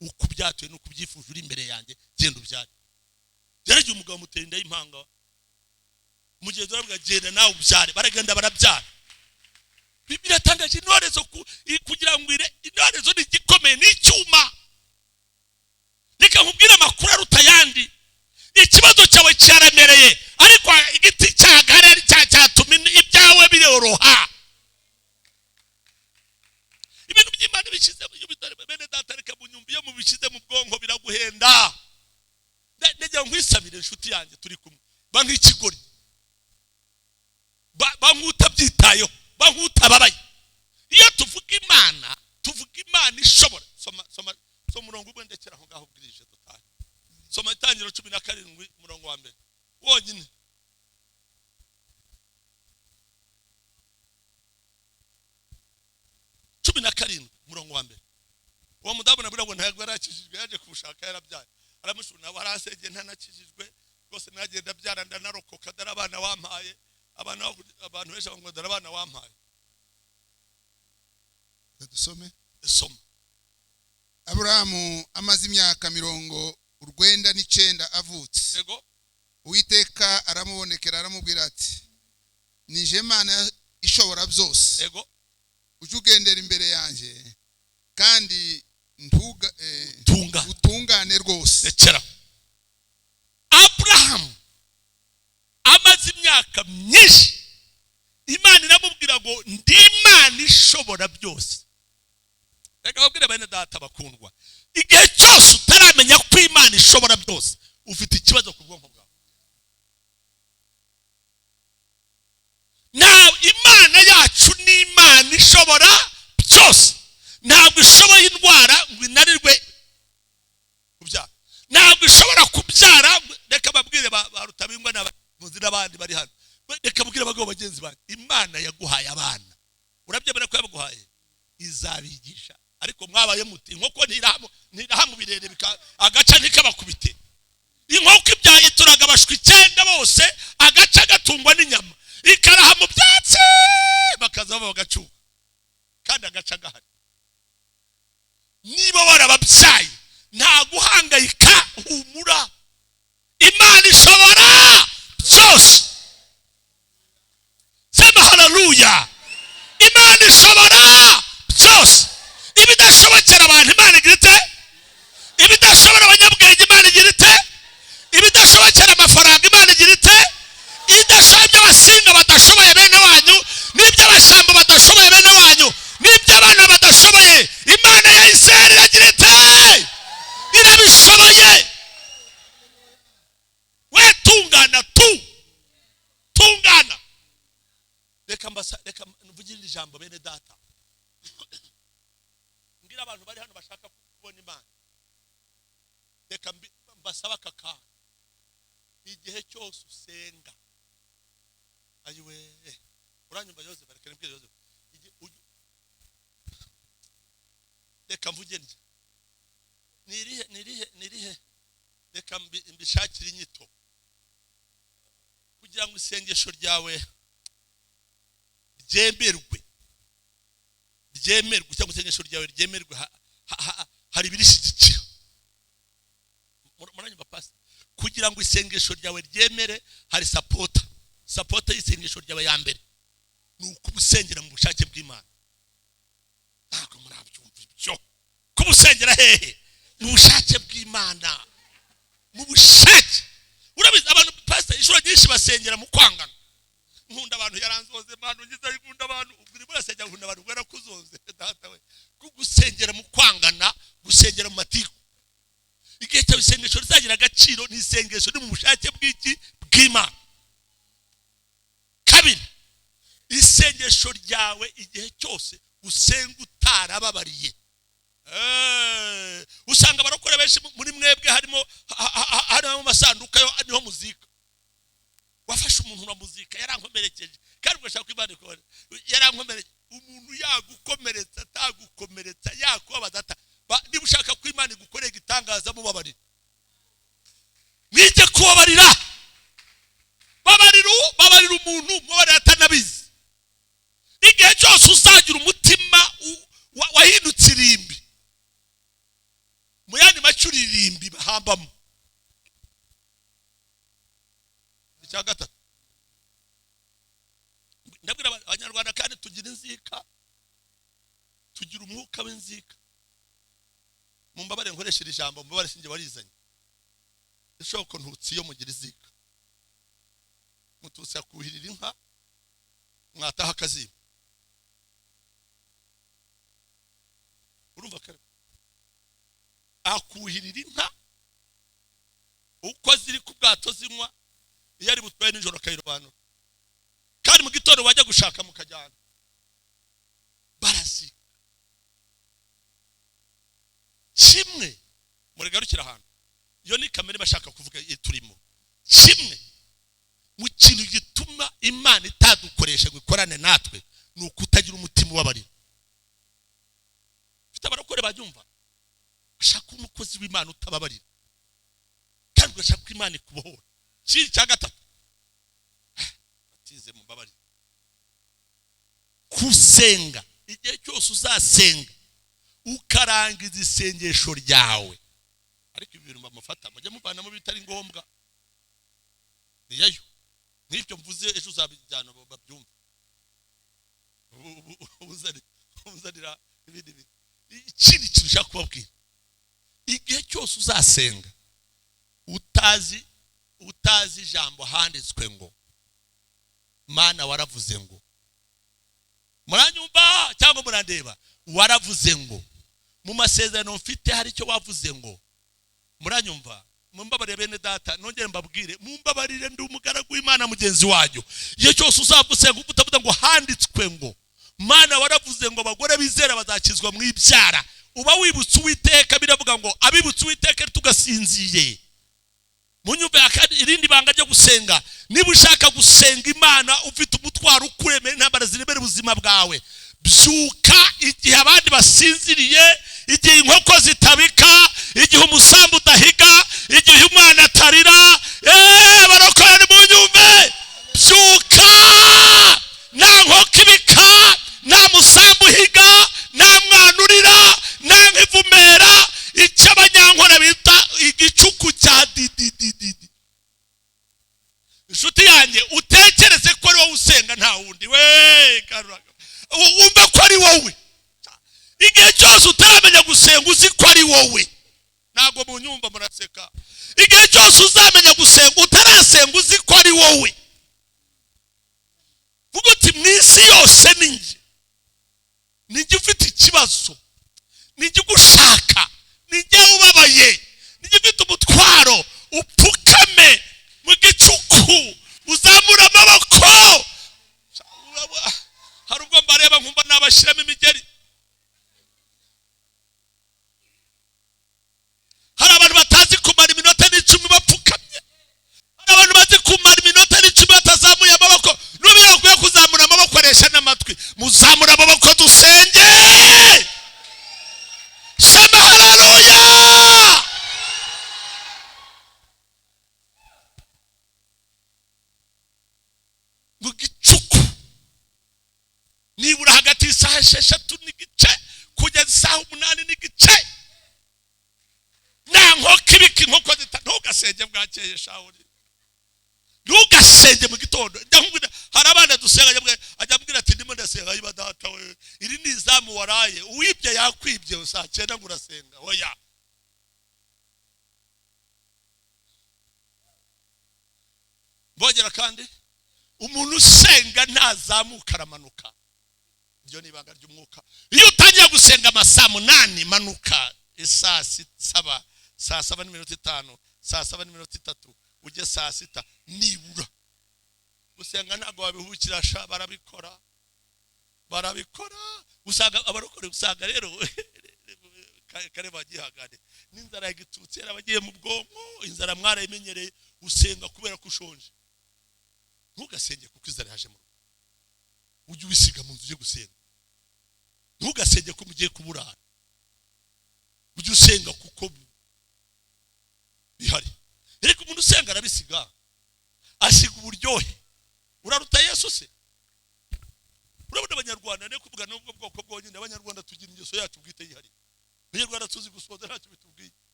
uko ubyatuye nuko ubyifuje uri imbere yanjye, genda ubyare. Yaragiye umugabo amutera inda y'impanga, mugenzi we aravuga genda nawe ubyare, baragenda barabyara. Biratangaje intorezo kugira ngo intorezo ni igikomeye, ni icyuma. Reka nkubwire amakuru aruta ayandi. Ikibazo cyawe cyaremereye, ariko igiti cya Hagari cyatuma ibyawe biroroha. Ibintu by'Imana bishyize, bene data, reka munyumva, iyo mubishyize mu bwonko biraguhenda. Ndagira ngo nkwisabire, inshuti yanjye turi kumwe, ba nk'ikigori, ba nk'utabyitayeho, ba nk'utababaye. Iyo tuvuga Imana, tuvuga Imana ishobora. Soma, soma, soma umurongo umwe, ndekera aho ngaho, bwije dutahe. Soma Itangiro 17, umurongo wa mbere wonyine. 17, umurongo wa mbere. Uwo mudamu nabwira ngo ntabwo yarakijijwe, yaje kubushaka yarabyaye, aramushura nawe arasengeye, ntanakijijwe rwose, nagenda abyara ndanarokoka, dore abana wampaye. Abana, abantu benshi bavuga ngo dore abana wampaye. Dusome. Soma. Aburahamu amaze imyaka 99 avutse, Uwiteka aramubonekera, aramubwira ati: "Nije Imana ishobora byose. Ujye ugendera imbere yanjye kandi Tunga. utungane rwose." Rekera. Aburahamu amaze imyaka myinshi, Imana iramubwira ngo ndi Imana ishobora byose. Reka babwire, bene data bakundwa, igihe cyose utaramenya ko Imana ishobora byose, ufite ikibazo ku bwonko bwawe. Nawe Imana yacu ni Imana ishobora byose. Ntabwo ishoboye indwara ngo inanirwe kubyara, ntabwo ishobora kubyara. Reka babwire ba Rutabingwa n'abavuzi n'abandi bari hano, reka babwire abagabo bagenzi banjye, Imana yaguhaye abana, urabyemera ko yabaguhaye? Izabigisha. Ariko mwabaye muti inkoko ntiraha mu birere, agaca ntikabakubite. Inkoko ibyaye ituraga abashwi 9 bose, agaca gatungwa n'inyama, ikaraha mu byatsi, bakaza bagacuka, kandi agaca gahari. Niba warababyaye, nta guhangayika, humura, Imana ishobora byose. Sema haleluya. Imana ishobora byose. Ibidashobokera abantu, Imana igira ite? Ibidashobora abanyabwenge, Imana igira ite? Ibidashobokera amafaranga, Imana igira ite? Idashoboye iby'abasinga badashoboye bene wanyu, n'iby'abashambo badashoboye bene wanyu, n'iby'abana badashoboye, Imana ya Israheli iragira ite? Irabishoboye. We tungana tu, tungana. Reka mbasa, reka mvugire ijambo, bene data, mbwira abantu bari hano bashaka kubona Imana. Reka mbasaba aka kantu: igihe cyose usenga, ayiwe, uranyumva Yozefu? Reka nibwire Yozefu, reka mvuge ntya: nirihe, nirihe, nirihe? Reka mbishakire inyito kugira ngo isengesho ryawe ryemerwe, ryemerwe, cyangwa isengesho ryawe ryemerwe, hari ibirishyigikira. Muranyumva, pastor? Kugira ngo isengesho ryawe ryemere, hari support. Support y'isengesho ryawe ya mbere ni ukubusengera mu bushake bw'Imana. Ntabwo murabyumva ibyo. Kubusengera hehe? Mu bushake bw'Imana, mu bushake. Urabizi, abantu, pastor, inshuro nyinshi basengera mu kwangana. Nkunda abantu, yaranzoze, Mana ungize, nkunda abantu. Ubwo urasengera nkunda abantu, ubwo yarakuzonze data we. Gusengera mu kwangana, gusengera mu matiku. Igihe cyawe isengesho rizagira agaciro ni isengesho ni mu bushake bw'iki? Bw'Imana. Kabiri, isengesho ryawe igihe cyose usenga utarababariye. Usanga abarokore benshi muri mwebwe harimo amasanduka yo niho muzika. Wafashe umuntu uramuzika, yarankomerekeje, kandi ugashaka ko Imana ikubone, yarankomerekeje. Umuntu yagukomeretsa, atagukomeretsa, yakubabaza, niba ushaka ko Imana igukorera igitangaza, mubabarire. Mwige kubabarira. Babarira umuntu, mubabarira atanabizi. Igihe cyose uzagira umutima wahindutse irimbi, mu yandi macuri irimbi bahambamo. Icya gatatu, ndabwira Abanyarwanda, kandi tugira inzika, tugira umwuka w'inzika. Mumbabare nkoresheje ijambo, mumbabare sinjye warizanye. Isoko ntutsi yo mugira izika. Mututsi akuhirira inka mwataha akaziba. Urumva kare akuhirira inka uko ziri ku bwato zinywa, iyo ari butwaye nijoro akayirobanura, kandi mu gitondo wajya gushaka mukajyana. Barazika kimwe. Murigarukira ahantu iyo ni kamere bashaka kuvuga turimo. Kimwe mu kintu gituma Imana itadukoresha ngo ikorane natwe ni ukutagira umutima ubabarira. Mfite abarokore babyumva, ashaka umukozi w'Imana utababarira, kandi ugashaka ko Imana ikubohora. Ikindi cya gatatu, atize mumbabarire, kusenga. Igihe cyose uzasenga ukarangiza isengesho ryawe, ariko ibi bintu bamufata mujye muvanamo bitari ngombwa, niyayo nk'ibyo mvuze ejo uzabijyana babyumve, uzanira ibindi bintu. Ikindi kintu ushaka kubabwira, igihe cyose uzasenga utazi ijambo handitswe ngo Mana waravuze ngo, muranyumva cyangwa murandeba, waravuze ngo mu masezerano mfite hari icyo wavuze ngo, muranyumva? Mumbabarire bene data, nongere mbabwire, mumbabarire, ndi umugaragu w'Imana mugenzi wanyu. Igihe cyose uzavusenga utavuga ngo handitswe ngo Mana waravuze ngo abagore bizera bazakizwa mu ibyara, uba wibutse Uwiteka. Biravuga ngo abibutse Uwiteka tugasinziye. Munyumve irindi banga ryo gusenga. Niba ushaka gusenga Imana ufite umutwaro ukuremera, intambara ziremera ubuzima bwawe, byuka igihe abandi basinziriye, igihe inkoko zitabika, igihe umusambi udahiga, igihe umwana atarira. Barokore munyumve, byuka nta nkoko ibika, nta musambi uhiga, nta mwana urira, nta nk'ivumera, icyo abanyankore bita igicuku cya dididididi. Inshuti yanjye, utekereze ko ari wowe usenga nta wundi, we wumva ko ari wowe. Igihe cyose utaramenya gusenga uzi ko ari wowe, ntabwo munyumva muraseka. Igihe cyose uzamenya gusenga utarasenga uzi ko ari wowe, vuga uti mu isi yose ni njye, ni njye ufite ikibazo, ni njye ugushaka, ni njye ubabaye, ni njye ufite umutwaro. Upfukame mu gicuku uzamura amaboko. Hari ubwo mbareba nkumva nabashyiramo imigeri. Hari abantu batazi kumara iminota 10 bapfukamye, hari abantu bazi kumara iminota 10 batazamuye amaboko. N'ubu yakwiye kuzamura amaboko aresha n'amatwi. Muzamura amaboko dusenge. Sema haleluya. Mu gicuku nibura hagati y'isaha 6:30 kugeza isaha 8:15, nta nkoko ibika inkoko zita. Ntugasenge bwakeye shawuri, ntugasenge mu gitondo. Hari abana dusenga ajya ambwira ati ndimo ndasenga, yiba data we, iri ni izamu waraye, uwibye yakwibye saa 9 ngo urasenga. Oya, mbongera kandi, umuntu usenga ntazamuka aramanuka. Iryo ni ibanga ry'umwuka. Iyo utangiye gusenga amasaa 8, manuka saa 7, saa 7:05, saa 7:03, ujye saa 6 nibura. Gusenga ntabwo wabihukira sha, barabikora. Usanga abarokore, usanga rero kare bagihagane n'inzara yagitutse yarabagiye mu bwonko, inzara mwarayimenyereye. Usenga kubera ko ushonje. Ntugasenge kuko inzara yaje mu rugo, ujye ubisiga mu nzu ujye gusenga. Ntugasenge ko mugiye kuburara, ujye usenga kuko bihari. Ariko umuntu usenga arabisiga, asiga uburyohe. Uraruta Yesu se? Urabona abanyarwanda, ne kuvuga n'ubwo bwoko bwonyine, abanyarwanda tugira ingeso yacu bwite yihariye. Abanyarwanda tuzi gusoza ntacyo bitubwiye.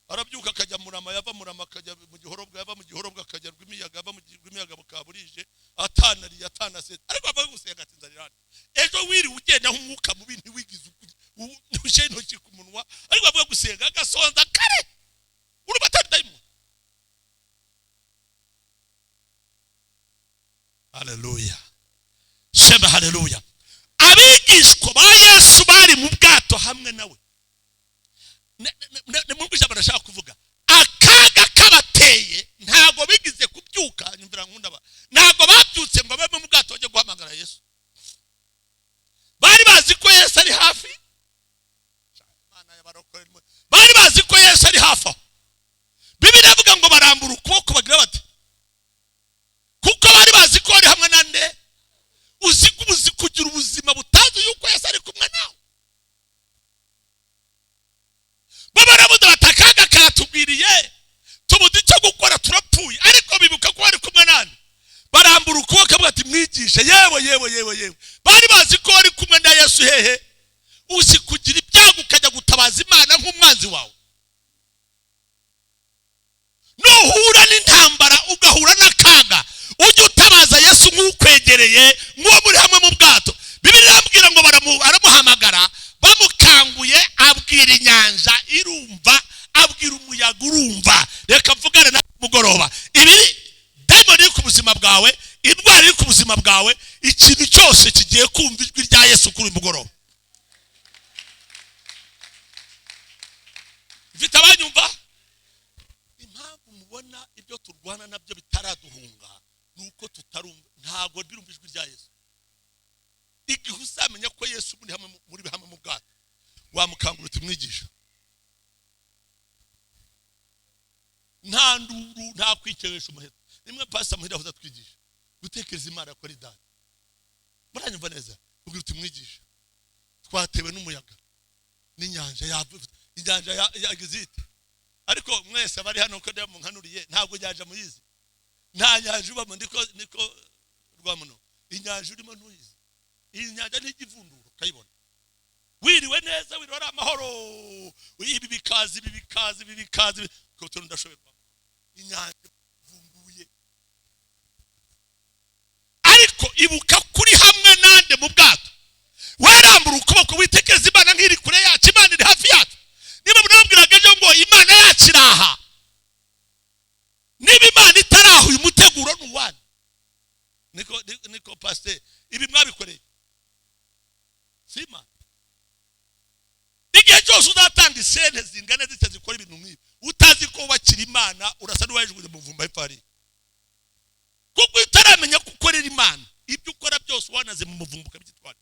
Arabyuka akajya Murama, yava Murama akajya mu Gihorobwa, yava mu Gihorobwa akajya Rwimiyaga, yava mu Rwimiyaga bukaburije, atanariye atanasetse, ariko ava gusenga ati nzarira hano. Ejo wiriwe ugenda nk'umwuka mubi, ntiwigize ushyira intoki ku munwa, ariko avuga gusenga agasonza kare. Urumva atari dayimoni. Haleluya, sema haleluya. Abigishwa ba Yesu bari mu bwato hamwe nawe. Nimwumve ijambo ndashaka kuvuga. Akaga kabateye, ntabwo bigize kubyuka. Nyumvira nkunda ba, ntabwo babyutse ngo babe mu bwato bajye guhamagara Yesu. Bari bazi ko Yesu ari hafi. Bari bazi ko Yesu ari hafi aho. Bibiliya ivuga ngo barambura ukuboko bagira bati, kuko bari bazi ko bari hamwe na nde? Uzi ko uzi kugira ubuzima butazi yuko Yesu ari kumwe nawe. Bo baravuze bati akaga karatugwiriye, tubuze icyo gukora, turapfuye. Ariko bibuka ko bari kumwe nande? Barambura ukuboko bati mwigishe. Yewe yewe yewe yewe, bari bazi ko bari kumwe na Yesu. Hehe? Uzi kugira ibyago ukajya gutabaza Imana nk'umwanzi wawe. Nuhura n'intambara ugahura n'akaga, ujye utabaza Yesu nk'ukwegereye, nk'uwo muri hamwe mu bwato. Bibiliya irambwira ngo baramuhamagara, bamukanguye abwira inyanja irumva, abwira umuyaga urumva. Reka mvugane na mugoroba, ibi dayimoni iri ku buzima bwawe, indwara iri ku buzima bwawe, ikintu cyose kigiye kumva ijwi rya Yesu kuri uyu mugoroba. Mfite abanyumva? Impamvu mubona ibyo turwana nabyo bitaraduhunga nuko tutarumva, ntabwo birumva ijwi rya Yesu. Igihe uzamenya ko Yesu muri hamwe muri hamwe mu bwato, wamukangura uti mwigisha. Nta nduru, nta kwikeresha umuheto. Nimwe pastor Muhire avuze atwigisha gutekereza Imana ko ari data. Muranyumva neza? Ubwira uti mwigisha, twatewe n'umuyaga n'inyanja yavuze, inyanja yagize ite? Ariko mwese abari hano ko ndamunkanuriye, ntabwo nyanja muyizi. Nta nyanja ubamo, niko rwamuno. Inyanja urimo ntuyizi. Iyi nyanja ni igivunduro ukayibona. Wiriwe neza, wiriwe ari amahoro, ibi bikaza, ibi bikaza, ibi bikaza, kuko ndashoberwa. Inyanja ivumbuye. Ariko ibuka kuri hamwe nande mu bwato. Warambura ukuboko witekereza Imana nk'iri kure yacu, Imana iri hafi yacu. Niba murabwiraga ejo ngo Imana yacu iraha, niba Imana itaraha uyu muteguro ni uwanyu. Niko pasteur, ibi mwabikoreye sima. Igihe cyose uzatanga isente zingana zitya zikora ibintu nk'ibi, utazi ko wubakira Imana, urasa n'uwajugunye mu mvumba y'ipfari. Kuko utaramenya ko ukorera Imana, ibyo ukora byose wanaze mu muvumba ukabyitwara.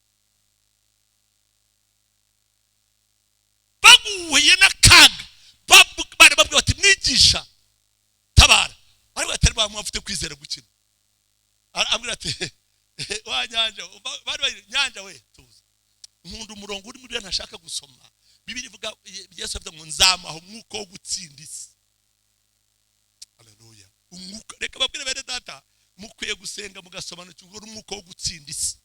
Baguhuye n'akaga, barababwira bati mwigisha tabara. Ariko atari bamwe bafite kwizera gukina. Arabwira ati wa nyanja, bari bari nyanja we tuza. Nkunda umurongo uri muri ntashaka gusoma. Bibiliya ivuga, Yesu avuga ngo nzamuha umwuka wo gutsinda isi. Haleluya. Umwuka, reka babwire bene data, mukwiye gusenga mugasobanukirwa n'umwuka wo gutsinda isi.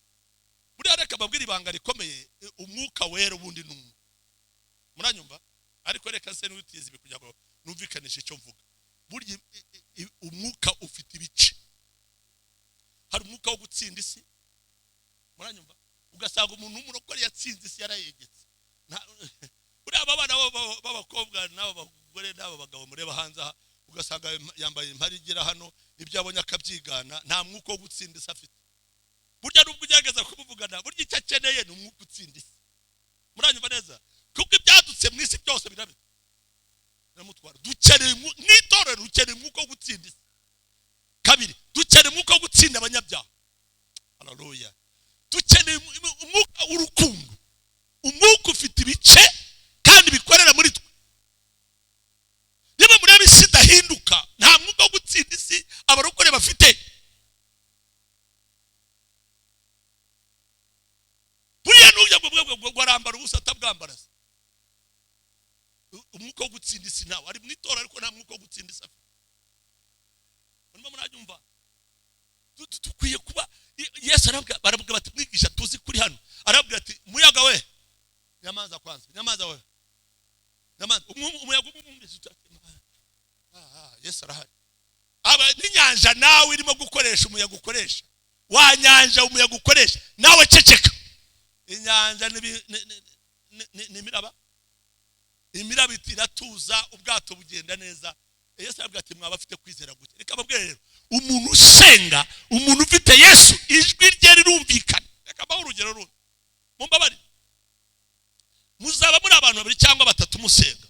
Buriya reka babwire ibanga rikomeye, umwuka wera ubundi ni umwe. Muranyumva? Ariko reka se n'utize ibi kugira ngo numvikanishe icyo mvuga. Burya umwuka ufite ibice. Hari umwuka wo gutsinda isi. Muranyumva? Ugasanga umuntu w'umurokore yatsinze isi yarayegetse. Buriya aba bana b'abakobwa n'aba bagore n'aba bagabo mureba hanze aha, ugasanga yambaye impari igera hano, ibyo abonye akabyigana, nta mwuka wo gutsinda isi afite. Burya nubwo ugerageza kumuvugana, burya icyo akeneye ni umwuka utsinda isi. Muranyumva neza? Kuko ibyadutse mu isi byose biramutwara. Dukeneye n'itorero, dukeneye umwuka wo gutsinda isi. Kabiri, dukeneye umwuka wo gutsinda abanyabyaha. Haleluya. Dukeneye umwuka w'urukundo. Umwuka ufite ibice kandi bikorera muri twe. Niba mureba isi idahinduka, nta mwuka wo gutsinda isi abarokore bafite. Buriya n'ujya ngo arambara ubusa atabwambara. Umwuka wo gutsinda isi ntawe ari mu itora, ariko nta mwuka wo gutsinda isi afite. Murimo muranyumva? Dukwiye kuba Yesu arabwira bati mwigisha tuzi kuri hano. Arabwira ati muyaga we, nyamaza kwanza, nyamaza we, nyamaza. Umuyaga umwumvise, Yesu arahari. Aba n'inyanja nawe irimo gukoresha umuyaga ukoresha, wa nyanja umuyaga ukoresha nawe ceceka. Inyanja ni imiraba, imiraba iratuza, ubwato bugenda neza. Yesu arabwira ati: "Mwaba afite kwizera guke." Reka mbabwire rero, umuntu usenga, umuntu ufite Yesu, ijwi rye rirumvikana. Reka mbahe urugero rundi, mumbabarire. Muzaba muri abantu babiri cyangwa batatu musenga.